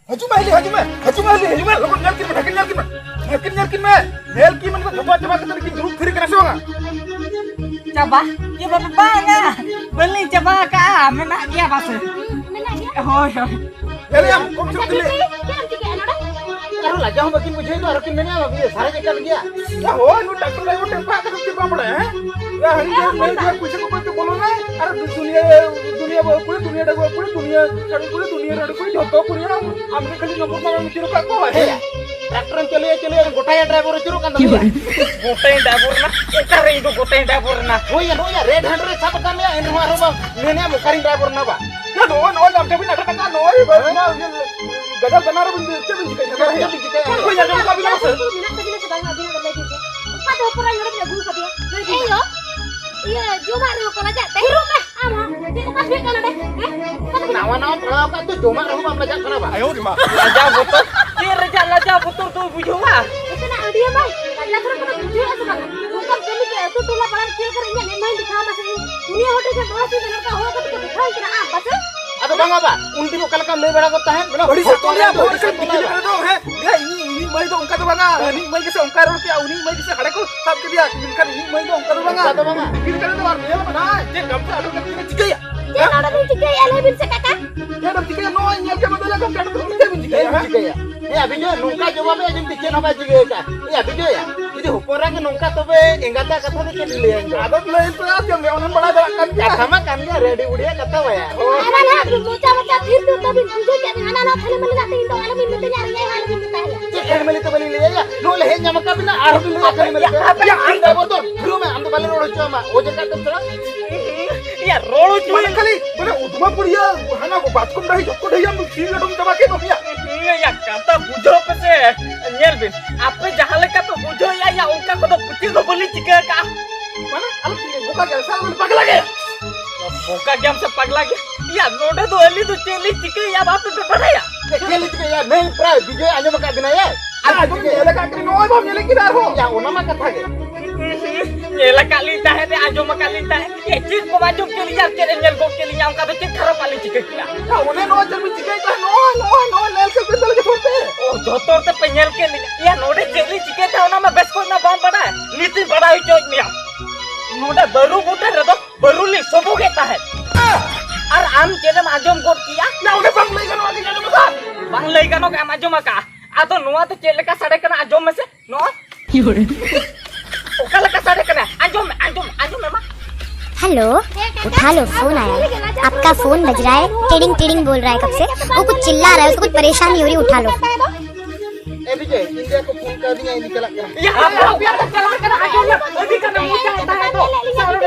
ᱦᱤᱡᱩᱜ ᱢᱮ, ᱦᱤᱞᱤ, ᱦᱤᱡᱩᱜ ᱢᱮ, ᱦᱤᱡᱩᱜ ᱢᱮ, ᱦᱤᱞᱤ, ᱦᱤᱡᱩᱜ ᱢᱮ, ᱞᱚᱜᱚᱱ ᱧᱮᱞ ᱠᱤᱱ ᱢᱮ, ᱰᱷᱟᱹᱠᱤᱱ ᱧᱮᱞ ᱠᱤᱱ ᱢᱮ, ᱰᱷᱟᱹᱠᱤᱱ ᱧᱮᱞ ᱠᱤᱱ ᱢᱮ, ᱰᱷᱟᱹᱠᱤᱱ ᱧᱮᱞ ᱠᱤᱱ ᱢᱮ, ᱧᱮᱞ ᱠᱤᱱ ᱢᱮ, ᱡᱚᱛᱚᱣᱟᱜ ᱪᱟᱵᱟ ᱠᱟᱛᱮ ᱠᱤᱱ ᱫᱩᱲᱩᱵ ᱛᱷᱤᱨ ᱠᱟᱱᱟ ᱥᱮ ᱵᱟᱝᱟ? ᱪᱟᱵᱟ? ᱮ ᱵᱟᱵᱟ, ᱵᱟᱝᱟ, ᱵᱟᱹᱞᱤᱧ ᱪᱟᱵᱟ ᱟᱠᱟᱜᱼᱟ, ᱢᱮᱱᱟᱜ ᱜᱮᱭᱟ ᱯᱟᱥᱮ᱾ ᱢᱮᱱᱟᱜ ᱜᱮᱭᱟ? ᱦᱳᱭ, ᱦᱳᱭ᱾ ᱧᱮᱞᱮᱭᱟᱢ, ᱠᱚᱢ ᱥᱮ ᱟᱪᱪᱷᱟ, ᱠᱚᱢ ᱪᱤᱠᱟᱹᱭ-, ᱪᱮᱫ ᱮᱢ ᱪᱤᱠᱟᱹᱭᱟ ᱱᱚᱰᱮ? ᱟᱨᱚ ᱞᱟᱡᱟᱣ ᱦᱚᱸ ᱵᱟᱹᱠᱤᱱ ᱵᱩᱡᱷᱟᱹᱣ ᱫᱟ, ᱟᱨᱚ ᱠᱤᱱ ᱢᱮᱱᱮᱫᱼᱟ, ᱵᱟᱵᱤᱭᱮ ᱥᱟᱨᱮᱡ ᱟᱠᱟᱱ ᱜᱮᱭᱟ᱾ ᱭᱟ, ᱦᱳᱭ, ᱱᱩᱭ ᱰᱟᱠᱛᱟᱨ ᱰᱟᱭᱵᱷᱟᱨ ᱴᱷᱮᱱ ᱯᱟᱲᱦᱟᱜ ᱠᱟᱛᱮ ᱪᱮᱫ ᱵᱟᱢ ᱵᱟᱲᱟᱭᱟ, ᱦᱮᱸ? ᱭᱟ, ᱦᱟᱹᱱᱤ ᱫᱚ ᱢᱮᱱ ᱜᱮᱭᱟ, ᱯᱩᱭᱥᱟᱹ ᱠᱚ ᱠᱚᱭᱛᱮ ᱵᱚᱞᱚᱱᱟᱭ, ᱟᱨ ᱫᱩᱱᱤᱭᱟᱹ, ᱫᱩᱱᱤᱭᱟᱹ ᱵᱟᱹᱦᱩ ᱠᱩᱲᱤ, ᱫᱩᱱᱤᱭᱟᱹ ᱰᱟᱺᱜᱩᱣᱟᱹ ᱠᱩᱲᱤ, ᱫᱩᱱᱤᱭᱟᱹ ᱥᱟᱹᱲᱤ ᱠᱩᱲᱤ, ᱫᱩᱱᱤᱭᱟᱹ ᱨᱟᱹᱲ ᱠᱩᱲᱤ, ᱡᱷᱚᱛᱚ ᱠᱩᱲᱤ ᱦᱟᱲᱟᱢ, ᱟᱢ ᱜᱮ ᱠᱷᱟᱹᱞᱤ ᱱᱚᱢᱵᱚᱨ ᱢᱟᱨᱟᱝ ᱟᱹᱪᱩᱨ ᱟᱠᱟᱫ ᱠᱚᱣᱟ᱾ ᱦᱮᱸ, ᱴᱨᱟᱠᱴᱚᱨᱮᱢ ᱪᱟᱹᱞᱩᱭᱟ, ᱪᱟᱹᱞᱩᱭᱟ, ᱜᱚᱴᱟᱭᱟ ᱰᱨᱟᱭᱵᱷᱟᱨ ᱟᱹᱪᱩᱨᱚᱜ ᱠᱟᱱ ᱛᱟᱢᱟ᱾ ᱜᱚᱴᱟᱭ ᱰᱨᱟᱭᱵᱷᱟᱨ ᱨᱮᱱᱟᱜ, ᱚᱠᱟᱨᱮ ᱤᱧ ᱫᱚ ᱜᱚᱴᱟᱭ ᱰᱨᱟᱭᱵᱷᱟᱨ ᱨᱮᱱᱟᱜ? ᱦᱳᱭ ᱭᱟ, ᱱᱚᱜᱼᱚᱭ ᱭᱟ, ᱨᱮᱰ ᱦᱮᱱᱰ ᱨᱮ ᱥᱟᱵ ᱟᱠᱟᱫ ᱢᱮᱭᱟ, ᱮᱱ ᱨᱮᱦᱚᱸ ᱟᱨᱦᱚᱸ ᱵᱟᱢ ᱢᱮᱱᱮᱫᱼᱟ, ᱚᱠᱟᱨᱮᱧ ᱰᱨᱟᱭᱵᱷᱟᱨ ᱨᱮᱱᱟᱜ ᱵᱟ? ᱭᱟ, ᱱᱚᱜᱼᱚᱭ, ᱱᱚᱜᱼᱚᱭ ᱟᱢ ᱴᱷᱮᱱ ᱵᱤᱱ ᱟᱴᱠᱟᱜ ᱠᱟᱱᱟ, ᱱᱚᱜᱼᱚᱭ ᱵᱟ-, ᱦᱮᱸ? ᱱᱚᱣᱟ ᱤᱭᱟᱹ ᱜᱟᱡᱟᱲ ᱫᱟᱱᱟ ᱨᱮᱵᱤᱱ ᱪᱮᱫ ᱵᱤᱱ ᱪᱤᱠᱟᱹᱭᱮᱫ ᱠᱟᱱᱟ? ᱪᱮᱫ ᱵᱤᱱ ᱪᱤᱠᱟᱹᱭᱮᱫ ᱠᱟᱱᱟ? ᱦᱳᱭ, ᱟᱸᱡᱚᱢ ᱠᱟᱜ ᱵᱤᱱ ᱥᱮ? ᱢᱮᱱᱟᱜ ᱛᱟᱹᱵᱤᱱᱟ ᱥᱮ ᱵᱟᱝ ᱟᱹᱵᱤᱱᱟᱜ ᱫᱚ ᱞᱟᱹᱭ ᱵᱤᱱ ᱥᱮ? ᱚᱠᱟ ᱫᱚ ᱯᱚᱨᱟ ᱱᱚᱰᱮ ᱵᱤᱱ ᱟᱹᱜᱩ ᱠᱟᱫᱮᱭᱟ? ᱞᱟᱹᱭ ᱵᱤᱱ᱾ ᱮᱭᱳ, ᱤᱭᱟᱹ, ᱡᱚᱢᱟᱜ ᱨᱮᱦᱚᱸ ᱠᱚ ᱞᱟᱡᱟᱜ ᱛᱮ᱾ ᱦᱤᱨᱳ ᱢᱮ, ᱟᱢ ᱦᱚᱸ᱾ ᱪᱮᱫ ᱞᱮᱠᱟ ᱵᱷᱤᱲ ᱠᱟᱱᱟ ᱱᱚᱰᱮ? ᱦᱮᱸ? ᱱᱟᱣᱟ ᱱᱟᱣᱟ ᱯᱟᱲᱦᱟᱣ ᱟᱠᱟᱫ ᱫᱚ ᱡᱚᱢᱟᱜ ᱨᱮᱦᱚᱸ ᱵᱟᱢ ᱞᱟᱡᱟᱜ ᱠᱟᱱᱟ ᱵᱟ? ᱟᱭᱳ ᱨᱮ ᱢᱟ᱾ ᱞᱟᱡᱟᱣ ᱵᱚᱛᱚᱨ? ᱪᱮᱫ ᱨᱮᱭᱟᱜ ᱞᱟᱡᱟᱣ ᱵᱚᱛᱚᱨ ᱫᱚ ᱵᱩᱡᱷᱟᱹᱣᱟ? ᱱᱚᱛᱮᱱᱟᱜ ᱟᱹᱰᱤᱭᱟᱹ ᱢᱟᱭ, ᱞᱟᱡᱟ ᱠᱷᱚᱱᱟᱜ ᱠᱚᱫᱚ ᱵᱩᱡᱷᱟᱹᱣᱮᱫᱼᱟ ᱥᱮ ᱵᱟᱝ? ᱱᱚᱝᱠᱟᱢ ᱠᱟᱹᱢᱤ ᱠᱮᱫ, ᱟᱹᱛᱩ ᱴᱚᱞᱟ ᱯᱟᱲᱟ ᱨᱮ ᱪᱮᱫ ᱞᱮᱠᱟ ᱨᱮ ᱤᱧᱟᱹᱜ ᱢᱮᱫ ᱢᱟᱧ ᱫᱮᱠᱷᱟᱣ ᱟᱢᱟ ᱥᱮ ᱤᱧ? ᱩᱱᱤ ᱦᱚᱲ ᱴᱷᱮᱱ ᱠᱷᱚᱱ ᱦᱚᱲ ᱴᱷᱮᱱ ᱱᱚᱝᱠᱟ ᱦᱚᱦᱚ ᱠᱟᱛᱮ ᱠᱚ ᱫᱮᱠᱷᱟᱣ ᱠᱟᱱᱟ ᱟᱢ ᱯᱟᱥᱮ? ᱟᱫᱚ ᱵᱟᱝᱟ ᱵᱟ, ᱩᱱ ᱫᱤᱱ ᱚᱠᱟ ᱞᱮᱠᱟᱢ ᱞᱟᱹᱭ ᱵᱟᱲᱟ ᱠᱚ ᱛᱟᱦᱮᱸᱫ? ᱵᱚᱞᱮ ᱟᱹᱰᱤ ᱦᱚᱯᱚᱱ ᱥᱟᱛᱚᱢ ᱮᱨᱟ ᱨᱮᱭᱟᱜ ᱫᱚ ᱵᱚᱞᱮ ᱟᱹᱰᱤ ᱥᱟᱛᱚᱢ ᱠᱤᱪᱷᱩ ᱮᱨᱟ᱾ ᱨᱮᱫᱚ, ᱦᱮᱸ, ᱤᱧ, ᱤᱧᱤᱡ ᱢᱟᱹᱭ ᱫᱚ ᱚᱱᱠᱟ ᱫᱚ ᱵᱟᱝᱟ᱾ ᱦᱟᱹᱱᱤᱡ ᱢᱟᱹᱭ ᱜᱮᱥᱮ ᱚᱱᱠᱟ ᱨᱚᱲ ᱠᱮᱜᱼᱟ, ᱩᱱᱤ ᱢᱟᱹᱭ ᱜᱮᱥᱮ ᱦᱟᱲᱮ ᱠᱚ ᱥᱟᱵ ᱠᱮᱫᱮᱭᱟ, ᱢᱮᱱᱠᱷᱟᱱ ᱤᱧᱤᱡ ᱢᱟᱹᱭ ᱫᱚ ᱚᱱᱠᱟ ᱫᱚ ᱵᱟᱝᱟ᱾ ᱚᱱᱠᱟ ᱫᱚ ᱵᱟᱝᱟ᱾ ᱵᱤᱨ ᱠᱟᱨᱮ ᱫᱚ ᱵᱟᱝ ᱧᱮᱞ ᱟᱠᱟᱱᱟ, ᱪᱮᱫ ᱜᱟᱢᱪᱷᱟ ᱟᱹᱰᱩ ᱠᱟᱛᱮ ᱪᱤᱠᱟᱹᱭᱟ? ᱪᱮᱫ ᱱᱚᱰᱮ ᱵᱤᱱ ᱪᱤᱠᱟᱹᱭᱮᱫᱼᱟ? ᱞᱟᱹᱭ ᱵᱤᱱ ᱥᱮ ᱠᱟᱠᱟ᱾ ᱪᱮᱫ ᱮᱢ ᱪᱤᱠᱟᱹᱭᱟ? ᱱᱚᱜᱼᱚᱭ ᱧᱮᱞ ᱠᱮᱫ ᱢᱮ, ᱪᱮᱫ ᱮᱢ ᱪᱤᱠᱟᱹᱭᱟ? ᱪᱮᱫ ᱮᱢ ᱪᱤᱠᱟᱹᱭᱟ? ᱦᱮᱸ, ᱟᱹᱵᱤᱱ ᱫᱚ ᱱᱚᱝᱠᱟ ᱡᱚᱵᱟᱵᱮ ᱟᱸᱡᱚᱢ ᱛᱮ ᱪᱮᱫ ᱦᱚᱸ ᱵᱟᱭ ᱪᱤᱠᱟᱹ ᱟᱠᱟᱫᱼᱟ᱾ ᱮ, ᱟᱹᱵᱤᱱ ᱫᱚᱭᱟ, ᱡᱩᱫᱤ ᱦᱚᱯᱚᱱ ᱮᱨᱟ ᱜᱮ ᱱᱚᱝᱠᱟ, ᱛᱚᱵᱮ ᱮᱸᱜᱟᱛᱟᱜ ᱠᱟᱛᱷᱟ ᱫᱚ ᱪᱮᱫ ᱞᱤᱧ ᱞᱟᱹᱭᱟ ᱤᱧ ᱫᱚ? ᱟᱫᱚ ᱞᱟᱹᱭ ᱯᱮ, ᱟᱨ ᱪᱮᱫ ᱮᱢ ᱞᱟᱹᱭᱟ? ᱚᱱᱟᱢ ᱵᱟᱲᱟᱭ ᱫᱟᱲᱮᱭᱟᱜ ᱠᱟᱱ ᱜᱮᱭᱟ᱾ ᱠᱟᱛᱷᱟ ᱢᱟ ᱠᱟᱱ ᱜᱮᱭᱟ, ᱨᱮᱰᱤ ᱵᱩᱰᱷᱤᱭᱟᱜ ᱠᱟᱛᱷᱟ ᱵᱟᱭᱟ᱾ ᱟᱨ ᱟᱞᱮ ᱢᱚᱪᱟ ᱢᱚᱪᱟ ᱛᱷᱤᱨ ᱛᱷᱤᱨ ᱛᱟᱵᱤᱱ ᱵᱩᱡᱷᱟᱹᱣ ᱠᱮᱫ ᱵᱤᱱ, ᱦᱟᱱᱟ ᱱᱚᱣᱟ ᱠᱷᱟᱹᱞᱤ ᱢᱟᱹᱞᱤ ᱠᱟᱛᱮ ᱤᱧ ᱫᱚ ᱟᱞᱚᱵᱤᱱ ᱢᱤᱛᱟᱹᱧᱟ, ᱟᱨ ᱤᱧ ᱟᱭᱳ ᱦᱚᱸ ᱟᱞᱚᱵᱤᱱ ᱢᱮᱛᱟᱭᱟ᱾ ᱪᱮᱫ ᱠᱷᱟᱹᱞᱤ ᱢᱟᱹᱞᱤ ᱛᱟᱵᱤᱱ ᱞᱟᱹᱭᱟ? ᱱᱚᱜᱼᱚᱭ ᱞᱮ ᱦᱮᱡ ᱧᱟᱢ ᱟᱠᱟᱫ ᱵᱤᱱᱟ, ᱟᱨᱦᱚᱸ ᱵᱤᱱ ᱞᱟᱹᱭᱟ ᱠᱷᱟᱹᱞᱤ ᱢᱟᱹᱞᱤ ᱠᱟᱛᱷᱟ? ᱭᱟ, ᱟᱢ ᱰᱨᱟᱭᱵᱷᱟᱨ ᱫᱚ ᱫᱷᱩᱨᱟᱹᱣ ᱢᱮ, ᱟᱢ ᱫᱚ ᱵᱟᱞᱮ ᱨᱚᱲ ᱦᱚᱪᱚ ᱟᱢᱟ᱾ ᱚᱡᱮ ᱠᱟᱛᱮᱢ ᱪᱟᱞᱟᱜ᱾ ᱭᱟ, ᱨᱚᱲ ᱦᱚᱪᱚ ᱢᱟᱱᱮ ᱠᱷᱟᱹᱞᱤ, ᱢᱟᱱᱮ ᱩᱫᱢᱟ ᱯᱩᱲᱤᱭᱟᱹ, ᱦᱟᱱᱟ ᱠᱚ ᱵᱟᱪᱠᱚᱢ ᱰᱟᱹᱦᱤ ᱡᱚᱛᱚ ᱰᱟᱹᱦᱤ ᱟᱢ ᱫᱚ ᱥᱤᱨ ᱞᱟᱹᱰᱩᱢ ᱪᱟᱵᱟ ᱠᱮᱫ ᱫᱚ ᱭᱟ᱾ ᱭᱟ, ᱠᱟᱛᱷᱟ ᱵᱩᱡᱷᱟᱹᱣ ᱯᱮᱥᱮ᱾ ᱧᱮᱞ ᱵᱤᱱ, ᱟᱯᱮ ᱡᱟᱦᱟᱸ ᱞᱮᱠᱟ ᱯᱮ ᱵᱩᱡᱷᱟᱹᱣᱮᱫᱼᱟ, ᱭᱟ, ᱚᱱᱠᱟ ᱠᱚᱫᱚ ᱪᱮᱫ ᱦᱚᱸ ᱵᱟᱹᱞᱤᱧ ᱪᱤᱠᱟᱹ ᱟᱠᱟᱫᱼᱟ᱾ ᱢᱟᱱᱮ, ᱟᱞᱚ ᱵᱚᱠᱟ ᱜᱮᱭᱟ, ᱥᱟᱞᱟ ᱫᱚ ᱯᱟᱜᱽᱞᱟ ᱜᱮᱭᱟ᱾ ᱵᱚᱠᱟ ᱜᱮᱭᱟᱢ ᱥᱮ ᱯᱟᱜᱽᱞᱟ ᱜᱮ? ᱭᱟ, ᱱᱚᱰᱮ ᱫᱚ ᱟᱹᱞᱤᱧ ᱫᱚ ᱪᱮᱫ ᱞᱤᱧ ᱪᱤᱠᱟᱹᱭᱟ, ᱵᱟᱯᱮ ᱯᱮ ᱵᱟᱲᱟᱭᱟ? ᱪᱮᱫ ᱞᱤᱧ ᱪᱤᱠᱟᱹᱭᱟ? ᱱᱟᱹᱭ ᱯᱨᱟᱭ ᱵᱤᱡᱚᱭ ᱟᱸᱡᱚᱢ ᱟᱠᱟᱫ ᱵᱤᱱᱟ, ᱭᱟ? ᱟᱨ ᱟᱸᱡᱚᱢ ᱧᱮᱞ ᱟᱠᱟᱫ ᱠᱤᱱ, ᱱᱚᱜᱼᱚᱭ ᱵᱟᱢ ᱧᱮᱞᱮᱫ ᱠᱤᱱᱟ ᱟᱨᱦᱚᱸ? ᱭᱟ, ᱚᱱᱟ ᱢᱟ ᱠᱟᱛᱷᱟ ᱜᱮ᱾ ᱧᱮᱞ ᱟᱠᱟᱫ ᱞᱤᱧ ᱛᱟᱦᱮᱸᱫ, ᱟᱸᱡᱚᱢ ᱟᱠᱟᱫ ᱞᱤᱧ ᱛᱟᱦᱮᱸᱫ᱾ ᱮ, ᱪᱮᱫ ᱠᱚᱢ ᱟᱸᱡᱚᱢ ᱠᱮᱫ ᱞᱤᱧᱟ ᱟᱨ ᱪᱮᱫ ᱮᱢ ᱧᱮᱞ ᱜᱚᱫ ᱠᱮᱫ ᱞᱤᱧᱟ? ᱚᱱᱠᱟ ᱫᱚ ᱪᱮᱫ ᱠᱷᱟᱨᱟᱯᱟᱜ ᱞᱤᱧ ᱪᱤᱠᱟᱹ ᱠᱮᱫᱟ? ᱭᱟ, ᱚᱱᱮ ᱱᱚᱣᱟ ᱪᱮᱫ ᱵᱤᱱ ᱪᱤᱠᱟᱹᱭᱮᱫ ᱛᱟᱦᱮᱸᱫ? ᱱᱚᱜᱼᱚᱭ, ᱱᱚᱜᱼᱚᱭ, ᱱᱚᱜᱼᱚᱭ ᱧᱮᱞ ᱠᱮᱫ ᱵᱤᱱ ᱛᱟᱦᱞᱮ ᱡᱚᱛᱚ ᱦᱚᱲ ᱛᱮ᱾ ᱚ, ᱡᱚᱛᱚ ᱦᱚᱲ ᱛᱮᱯᱮ ᱧᱮᱞ ᱠᱮᱫ ᱞᱤᱧᱟ? ᱭᱟ, ᱱᱚᱰᱮ ᱪᱮᱫ ᱞᱤᱧ ᱪᱤᱠᱟᱹᱭᱮᱫ ᱛᱟᱦᱮᱸᱫ ᱚᱱᱟ ᱢᱟ ᱵᱮᱥ ᱠᱚᱡ ᱢᱟ ᱵᱟᱢ ᱵᱟᱰᱟᱭ᱾ ᱱᱤᱛᱤᱧ ᱵᱟᱰᱟᱭ ᱦᱚᱪᱚᱭᱮᱫ ᱢᱮᱭᱟ᱾ ᱱᱚᱰᱮ ᱵᱟᱹᱨᱩ ᱵᱩᱴᱟᱹ ᱨᱮᱫᱚ ᱵᱟᱹᱨᱩ ᱞᱤᱧ ᱥᱚᱵᱚᱜᱮᱫ ᱛᱟᱦᱮᱸᱫ᱾ ᱟᱨ ᱟᱢ ᱪᱮᱫ ᱮᱢ ᱟᱸᱡᱚᱢ ᱜᱚᱫ ᱠᱮᱭᱟ? ᱭᱟ, ᱚᱸᱰᱮ ᱵᱟᱝ ᱞᱟᱹᱭ ᱜᱟᱱᱚᱜᱼᱟ, ᱟᱸᱡᱚᱢ ᱟᱠᱟᱫ᱾ ᱵᱟᱝ ᱞᱟᱹᱭ ᱜᱟᱱᱚᱜ ᱮᱢ ᱟᱸᱡᱚᱢ ᱟᱠᱟᱫ᱾ ᱟᱫᱚ ᱱᱚᱣᱟ ᱫᱚ ᱪᱮᱫ ᱞᱮᱠᱟ ᱥᱟᱰᱮ ᱠᱟᱱᱟ? ᱟᱸᱡᱚᱢ ᱢᱮᱥᱮ, ᱱᱚᱣᱟ ᱚᱠᱟ ᱞᱮᱠᱟ ᱥᱟᱰᱮ ᱠᱟᱱᱟ? ᱟᱸᱡᱚᱢ ᱢᱮ, ᱟᱸᱡᱚᱢ ᱢᱮ, ᱟᱸᱡᱚᱢ ᱢᱮ ᱢᱟ᱾ हेलो, उठा लो, फोन आया है। आपका फोन बज रहा है, टिडिंग टिडिंग बोल रहा है कब से। वो कुछ चिल्ला रहा है, उसको कुछ परेशानी हो रही है, उठा लो। ᱮ ᱵᱤᱡᱚᱭ, ᱤᱧ ᱫᱚ ᱠᱚ ᱯᱷᱳᱱ ᱠᱟᱣᱫᱤᱧᱟ, ᱤᱧ ᱪᱟᱞᱟᱜ ᱠᱟᱱᱟ᱾ ᱭᱟ, ᱟᱯᱮ ᱟᱯᱮᱭᱟᱜ ᱫᱚ ᱪᱟᱞᱟᱜ ᱠᱟᱱᱟ, ᱟᱸᱡᱚᱢ ᱢᱮ, ᱟᱹᱰᱤ ᱠᱟᱱᱟ ᱢᱚᱪᱟ ᱛᱟᱦᱮᱸ ᱫᱚ᱾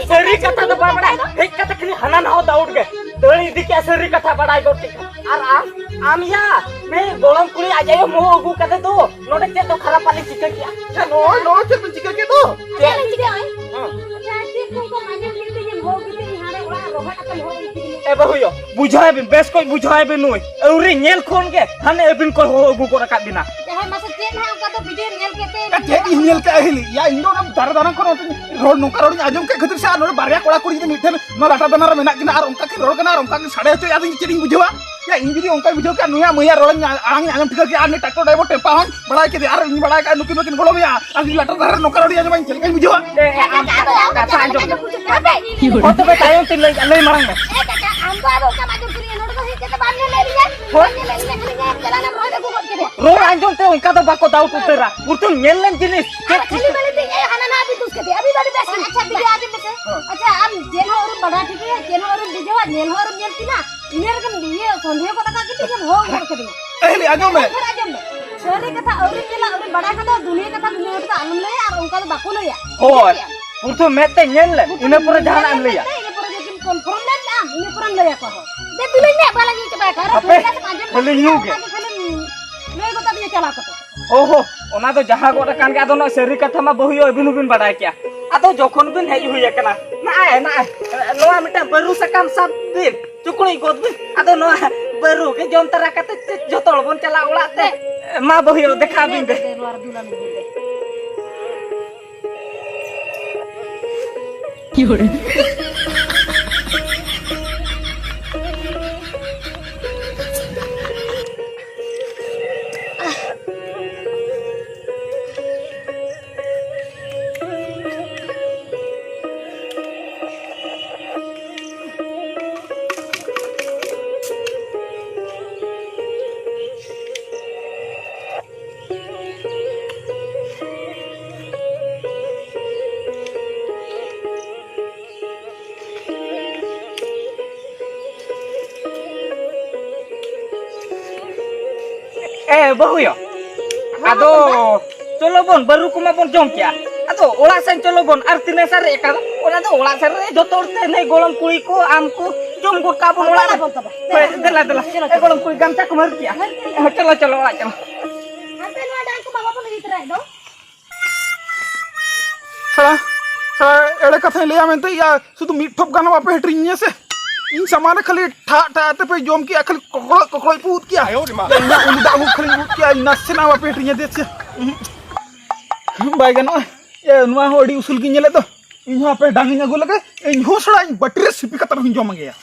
ᱥᱟᱹᱨᱤ ᱠᱟᱛᱷᱟ ᱫᱚ ᱵᱟᱭ ᱵᱟᱲᱟᱭ, ᱦᱮᱡ ᱠᱟᱛᱮ ᱠᱷᱟᱹᱞᱤ ᱦᱟᱱᱟ ᱱᱟᱣᱟ ᱫᱟᱣᱩᱴ ᱜᱮ᱾ ᱫᱟᱹᱲ ᱤᱫᱤ ᱠᱮᱜᱼᱟ, ᱥᱟᱹᱨᱤ ᱠᱟᱛᱷᱟ ᱵᱟᱲᱟᱭ ᱜᱚᱫ ᱠᱮᱫ᱾ ᱟᱨ ᱟᱢ, ᱟᱢ ᱭᱟ, ᱱᱩᱭ ᱜᱚᱲᱚᱢ ᱠᱩᱲᱤ ᱟᱡ ᱟᱭᱳ ᱢᱚᱦᱚ ᱟᱹᱜᱩ ᱠᱟᱛᱮ ᱫᱚ ᱱᱚᱰᱮ ᱪᱮᱫ ᱫᱚ ᱠᱷᱟᱨᱟᱯ ᱟᱞᱤᱧ ᱪᱤᱠᱟᱹ ᱠᱮᱜᱼᱟ? ᱦᱮᱸ, ᱱᱚᱜᱼᱚᱭ, ᱱᱚᱜᱼᱚᱭ ᱪᱮᱫ ᱯᱮ ᱪᱤᱠᱟᱹ ᱠᱮᱫ ᱫᱚ? ᱪᱮᱫ ᱞᱤᱧ ᱪᱤᱠᱟᱹᱭᱟ? ᱦᱮᱸ᱾ ᱟᱪᱪᱷᱟ, ᱪᱮᱫ ᱠᱚ ᱚᱱᱠᱟᱢ ᱟᱸᱡᱚᱢ ᱠᱮᱫ ᱛᱮ ᱤᱧᱮᱢ ᱦᱚᱦᱚ ᱠᱮᱫ ᱛᱮ ᱤᱧ ᱦᱟᱸᱰᱮ ᱚᱲᱟᱜ ᱨᱚᱦᱚᱭ ᱠᱟᱛᱮᱢ ᱦᱚᱦᱚ ᱤᱫᱤ ᱠᱤᱫᱤᱧᱟ᱾ ᱮ ᱵᱟᱹᱦᱩᱭᱳ, ᱵᱩᱡᱷᱟᱹᱣ ᱵᱤᱱ, ᱵᱮᱥ ᱠᱚᱡ ᱵᱩᱡᱷᱟᱹᱣ ᱵᱤᱱ, ᱱᱩᱭ ᱟᱹᱣᱨᱤ ᱧᱮᱞ ᱠᱷᱚᱱ ᱜᱮ ᱦᱟᱱᱮ ᱟᱹᱵᱤᱱ ᱠᱚᱭ ᱦᱚᱦᱚ ᱟᱹᱜᱩ ᱜᱚᱫ ᱟᱠᱟᱫ ᱵᱤᱱᱟ᱾ ᱡᱟᱦᱟᱸᱭ ᱢᱟᱥᱮ ᱪᱮᱫ ᱦᱟᱸᱜ ᱚᱱᱠᱟ ᱫᱚ ᱵᱷᱤᱰᱤᱭᱳ ᱧᱮᱞ ᱠᱮᱫ ᱛᱮ ᱮ, ᱪᱮᱫ ᱤᱧ ᱧᱮᱞ ᱠᱮᱜᱼᱟ ᱦᱤᱞᱤ? ᱭᱟ, ᱤᱧ ᱫᱚ ᱚᱱᱟ ᱫᱟᱨᱮ ᱫᱟᱱᱟᱝ ᱠᱷᱚᱱ ᱨᱚᱲ, ᱱᱚᱝᱠᱟ ᱨᱚᱲᱤᱧ ᱟᱸᱡᱚᱢ ᱠᱮᱫ ᱠᱷᱟᱹᱛᱤᱨ ᱥᱮ, ᱟᱨ ᱱᱚᱰᱮ ᱵᱟᱨᱭᱟ ᱠᱚᱲᱟ ᱠᱩᱲᱤ ᱡᱩᱫᱤ ᱢᱤᱫ ᱴᱷᱮᱱ ᱱᱚᱣᱟ ᱞᱟᱴᱟ ᱫᱟᱱᱟ ᱨᱮ ᱢᱮᱱᱟᱜ ᱠᱤᱱᱟ ᱟᱨ ᱚᱱᱠᱟ ᱠᱤᱱ ᱨᱚᱲ ᱠᱟᱱᱟ ᱟᱨ ᱚᱱᱠᱟ ᱠᱤᱱ ᱥᱟᱰᱮ ᱦᱚᱪᱚᱭᱮᱫᱼᱟ, ᱟᱫᱚ ᱤᱧ ᱪᱮᱫ ᱤᱧ ᱵᱩᱡᱷᱟᱹᱣᱟ? ᱭᱟ, ᱤᱧ ᱡᱩᱫᱤ ᱚᱱᱠᱟᱧ ᱵᱩᱡᱷᱟᱹᱣ ᱠᱮᱜᱼᱟ, ᱱᱩᱭᱟᱜ ᱢᱟᱹᱭᱟᱜ ᱨᱚᱲ ᱟᱲᱟᱝ ᱤᱧ ᱟᱸᱡᱚᱢ ᱴᱷᱤᱠᱟᱹ ᱠᱮᱜᱼᱟ ᱟᱨ ᱱᱩᱭ ᱴᱨᱟᱠᱴᱚᱨ ᱰᱨᱟᱭᱵᱷᱟᱨ ᱴᱮᱢᱯᱟ ᱦᱚᱸᱧ ᱵᱟᱲᱟᱭ ᱠᱮᱫᱮᱭᱟ ᱟᱨ ᱤᱧ ᱵᱟᱲᱟᱭ ᱠᱟᱜᱼᱟ ᱱᱩᱠᱤᱱ ᱵᱟᱹᱠᱤᱱ ᱜᱚᱲᱚ ᱢᱮᱭᱟ ᱟᱨ ᱤᱧ ᱞᱟᱴᱟ ᱫᱷᱟᱨᱮ ᱨᱮ ᱱᱚᱝᱠᱟ ᱨᱚᱲᱤᱧ ᱟᱸᱡᱚᱢᱟ, ᱤᱧ ᱪᱮᱫ ᱞᱮᱠᱟᱧ ᱵᱩᱡᱷᱟᱹᱣᱟ? ᱮ, ᱮ, ᱟᱢ ᱠᱟᱛᱷᱟ ᱟᱸᱡᱚᱢ ᱢᱮ᱾ ᱦᱚᱭ ᱛᱚᱵᱮ ᱛᱟᱭᱚᱢ ᱛᱮᱧ ᱞᱟᱹᱭ, ᱞᱟᱹᱭ ᱢᱟᱲᱟᱝ ᱢᱮ᱾ ᱮ ᱠᱟᱠᱟ, ᱟᱢ ᱫᱚ ᱟᱫᱚ ᱚᱠᱟᱢ ᱟᱸᱡᱚᱢ ᱠᱮᱫᱤᱧᱟ? ᱱᱚᱰᱮ ᱫᱚ ᱦᱮᱡ ᱠᱟᱛᱮ ᱵᱟᱢ ᱧᱮᱞ ᱞᱮᱫ ᱞᱤᱧᱟ? ᱦᱳᱭ᱾ ᱵᱟᱢ ᱧᱮᱞ ᱞᱮᱫ ᱞᱤᱧᱟ, ᱠᱷᱟᱹᱞᱤ ᱧᱮᱞ ᱪᱟᱞᱟᱣ ᱮᱱᱟᱢ, ᱨᱚᱲ ᱟᱹᱜᱩ ᱜᱚᱫ ᱠᱮᱫᱮᱭᱟ᱾ ᱨᱚᱲ ᱟᱸᱡᱚᱢ ᱛᱮ ᱚᱱᱠᱟ ᱫᱚ ᱵᱟᱠᱚ ᱫᱟᱣᱩᱴ ᱩᱛᱟᱹᱨᱟ᱾ ᱯᱩᱨᱛᱩᱢ ᱧᱮᱞ ᱞᱮᱢ ᱡᱤᱱᱤᱥ᱾ ᱟᱨ ᱪᱮᱫ ᱠᱷᱟᱹᱞᱤ ᱪᱤᱠᱟᱹ? ᱵᱟᱹᱞᱤ ᱛᱮ ᱤᱧ ᱟᱭᱳ ᱦᱟᱱᱟ ᱱᱟᱣᱟ ᱵᱤᱫᱩᱥ ᱠᱟᱛᱮ, ᱟᱹᱵᱤᱱ ᱫᱚ ᱟᱹᱰᱤ ᱵᱮᱥ ᱵᱤᱱ ᱟᱪᱪᱷᱟ, ᱵᱤᱡᱚᱭ, ᱟᱹᱵᱤᱱ ᱢᱮᱥᱮ᱾ ᱦᱮᱸ᱾ ᱟᱪᱪᱷᱟ, ᱟᱢ ᱧᱮᱞ ᱦᱚᱸ ᱟᱹᱣᱨᱤᱢ ᱵᱟᱰᱟᱭ ᱴᱷᱤᱠᱟᱹᱭᱟ, ᱧᱮᱞ ᱦᱚᱸ ᱟᱹᱣᱨᱤᱢ ᱵᱩᱡᱷᱟᱹᱣᱟ, ᱧᱮᱞ ᱦᱚᱸ ᱟᱹᱣᱨᱤᱢ ᱧᱮᱞ ᱠᱤᱱᱟ᱾ ᱤᱱᱟᱹ ᱨᱮᱜᱮᱢ ᱤᱭᱟᱹ ᱥᱚᱱᱫᱮᱦᱚ ᱜᱚᱫ ᱟᱠᱟᱫ ᱠᱤᱱᱛᱮ ᱤᱧᱮᱢ ᱦᱚᱦᱚ ᱜᱚᱫ ᱠᱟᱫᱤᱧᱟ᱾ ᱮ ᱦᱤᱞᱤ, ᱟᱸᱡᱚᱢ ᱢᱮ᱾ ᱟᱪᱪᱷᱟ, ᱟᱸᱡᱚᱢ ᱢᱮ᱾ ᱥᱟᱹᱨᱤ ᱠᱟᱛᱷᱟ ᱟᱹᱣᱨᱤᱢ ᱧᱮᱞᱟ, ᱟᱹᱣᱨᱤᱢ ᱵᱟᱰᱟᱭ ᱠᱷᱟᱱ ᱫᱚ ᱫᱩᱱᱤᱭᱟᱹ ᱠᱟᱛᱷᱟ ᱫᱩᱱᱤᱭᱟᱹ ᱦᱚᱲ ᱫᱚ ᱟᱞᱚᱢ ᱞᱟᱹᱭᱟ ᱟᱨ ᱚᱱᱠᱟ ᱫᱚ ᱵᱟᱠᱚ ᱞᱟᱹᱭᱟ᱾ ᱦᱳᱭ᱾ ᱵᱩᱡᱷᱟᱹᱣ ᱠᱮᱜᱼᱟᱢ? ᱯᱨᱚᱛᱷᱚᱢ ᱢᱮᱫ ᱛᱮ ᱧᱮᱞ ᱞᱮᱢ, ᱤᱱᱟᱹ ᱯᱚᱨᱮ ᱡᱟᱦᱟᱱᱟᱜ ᱮᱢ ᱞᱟᱹᱭᱟ᱾ ᱤᱱᱟᱹ ᱯᱚᱨᱮ ᱡᱩᱫᱤᱢ ᱠᱚᱱᱯᱷᱟᱨᱢ ᱞᱮᱱ ᱠᱷᱟᱱ, ᱤᱱᱟᱹ ᱯᱚᱨᱮᱢ ᱞᱟᱹᱭᱟ ᱠᱚ ᱦᱚᱸ᱾ ᱫᱮ, ᱫᱩᱞᱟᱹᱧ ᱢᱮ, ᱵᱟᱞᱟ ᱧᱩ ᱪᱟᱵᱟᱭ ᱠᱷᱟᱱ᱾ ᱦᱟᱯᱮ, ᱠᱷᱟᱹᱞᱤ ᱧᱩ ᱜᱮ᱾ ᱟᱫᱚ ᱠᱷᱟᱹᱞᱤᱢ ᱞᱟᱹᱭ ᱜᱚᱫ ᱟᱹᱫᱤᱧᱟ ᱪᱟᱞᱟᱣ ᱠᱟᱛᱮ᱾ ᱚᱦᱚ, ᱚᱱᱟ ᱫᱚ ᱡᱟᱦᱟᱸ ᱜᱚᱫ ᱟᱠᱟᱱ ᱜᱮ, ᱟᱫᱚ ᱱᱚᱣᱟ ᱥᱟᱹᱨᱤ ᱠᱟᱛᱷᱟ ᱢᱟ ᱵᱟᱹᱦᱩᱭᱳ ᱟᱹᱵᱤᱱ ᱦᱚᱸᱵᱤᱱ ᱵᱟᱰᱟᱭ ᱠᱮᱜᱼᱟ᱾ ᱟᱫᱚ ᱡᱚᱠᱷᱚᱱ ᱵᱤᱱ ᱦᱮᱡ ᱦᱩᱭ ᱟᱠᱟᱱᱟ, ᱱᱚᱜᱼᱚᱭ, ᱱᱚᱜᱼᱚᱭ, ᱱᱚᱣᱟ ᱢᱤᱫᱴᱟᱝ ᱵᱟᱹᱨᱩ ᱥᱟᱠᱟᱢ ᱥᱟᱵ ᱵᱤᱱ, ᱪᱩᱠᱲᱩᱡ ᱜᱚᱫ ᱵᱤᱱ᱾ ᱟᱫᱚ ᱱᱚᱣᱟ ᱵᱟᱹᱨᱩ ᱜᱮ ᱡᱚᱢ ᱛᱟᱨᱟ ᱠᱟᱛᱮ ᱡᱚᱛᱚ ᱦᱚᱲ ᱵᱚᱱ ᱪᱟᱞᱟᱜᱼᱟ ᱚᱲᱟᱜ ᱛᱮ᱾ ᱢᱟ ᱵᱟᱹᱦᱩᱭᱳ, ᱫᱮᱠᱷᱟᱣ ᱵᱤᱱ ᱫᱮ᱾ ᱫᱮ, ᱱᱚᱣᱟ ᱨᱮ ᱫᱩᱞ ᱟᱹᱞᱤᱧ ᱵᱤᱱ ᱫᱮ᱾ ᱵᱟᱹᱦᱩᱭᱚ, ᱟᱫᱚ ᱪᱚᱞᱚ ᱵᱚᱱ, ᱵᱟᱹᱨᱩ ᱠᱚᱢᱟ ᱵᱚᱱ ᱡᱚᱢ ᱠᱮᱜᱼᱟ᱾ ᱟᱫᱚ ᱚᱲᱟᱜ ᱥᱮᱱ ᱪᱚᱞᱚ ᱵᱚᱱ, ᱟᱨ ᱛᱤᱱᱟᱹᱜ ᱥᱟᱨᱮᱡ ᱟᱠᱟᱫᱟ, ᱚᱱᱟ ᱫᱚ ᱚᱲᱟᱜ ᱥᱮᱱ ᱨᱮ ᱡᱚᱛᱚ ᱦᱚᱲ ᱛᱮ, ᱱᱟᱹᱭ ᱜᱚᱲᱚᱢ ᱠᱩᱲᱤ ᱠᱚ, ᱟᱢ ᱠᱚ, ᱡᱚᱢ ᱜᱚᱫ ᱠᱟᱜ ᱵᱚᱱ ᱚᱲᱟᱜ ᱨᱮ᱾ ᱫᱮᱞᱟ ᱵᱚᱱ ᱛᱚᱵᱮ᱾ ᱦᱳᱭ, ᱫᱮᱞᱟ, ᱫᱮᱞᱟ᱾ ᱮ, ᱜᱚᱲᱚᱢ ᱠᱩᱲᱤ, ᱜᱟᱢᱪᱷᱟ ᱠᱚ ᱢᱟᱹᱨ ᱠᱮᱜᱼᱟ᱾ ᱦᱳᱭ, ᱪᱚᱞᱚ, ᱪᱚᱞᱚ, ᱚᱲᱟᱜ ᱪᱚᱞᱚ᱾ ᱦᱟᱯᱮ, ᱱᱚᱣᱟ ᱰᱟᱝ ᱠᱚ ᱵᱟᱵᱟ ᱵᱚᱱ ᱤᱫᱤ ᱛᱚᱨᱟᱭᱮᱫ ᱫᱚ᱾ ᱥᱟᱞᱟ, ᱥᱟᱞᱟ, ᱮᱲᱮ ᱠᱟᱛᱷᱟᱧ ᱞᱟᱹᱭᱟ ᱢᱮᱱᱛᱮ, ᱭᱟ, ᱥᱩᱫᱷᱩ ᱢᱤᱫ ᱴᱷᱚᱯ ᱜᱟᱱ ᱦᱚᱸ ᱵᱟᱯᱮ ᱦᱟᱹᱴᱤᱧ ᱤᱧᱟᱹ ᱥᱮ? ᱤᱧ ᱥᱟᱢᱟᱝ ᱨᱮ ᱠᱷᱟᱹᱞᱤ ᱴᱷᱟᱜ ᱴᱷᱟᱜ ᱛᱮᱯᱮ ᱡᱚᱢ ᱠᱮᱜᱼᱟ, ᱠᱷᱟᱹᱞᱤ ᱠᱚᱠᱲᱚᱡ ᱠᱚᱠᱲᱚᱡ ᱯᱮ ᱩᱫ ᱠᱮᱜᱼᱟ᱾ ᱤᱧᱟᱹᱜ ᱩᱞᱤ ᱫᱟᱜ ᱦᱚᱸ ᱠᱷᱟᱹᱞᱤᱧ ᱩᱫ ᱠᱮᱜᱼᱟ, ᱱᱟᱥᱮᱱᱟᱜ ᱵᱟᱯᱮ ᱦᱟᱹᱴᱤᱧ ᱟᱫᱮᱭᱟ ᱥᱮ? ᱩᱸᱦᱩᱸ᱾ ᱵᱟᱭ ᱜᱟᱱᱚᱜᱼᱟ᱾ ᱮ, ᱱᱚᱣᱟ ᱦᱚᱸ ᱟᱹᱰᱤ ᱩᱥᱩᱞ ᱜᱤᱧ ᱧᱮᱞᱮᱫ ᱫᱚ᱾ ᱤᱧ ᱦᱚᱸ ᱟᱯᱮ ᱰᱟᱝ ᱤᱧ ᱟᱹᱜᱩ ᱞᱮᱜᱮ, ᱤᱧ ᱦᱚᱸ ᱥᱟᱞᱟ ᱤᱧ ᱵᱟᱹᱴᱤ ᱨᱮ ᱥᱤᱯᱤ ᱠᱟᱛᱮ ᱨᱮᱦᱚᱸᱧ ᱡᱚᱢ ᱜᱮᱭᱟ᱾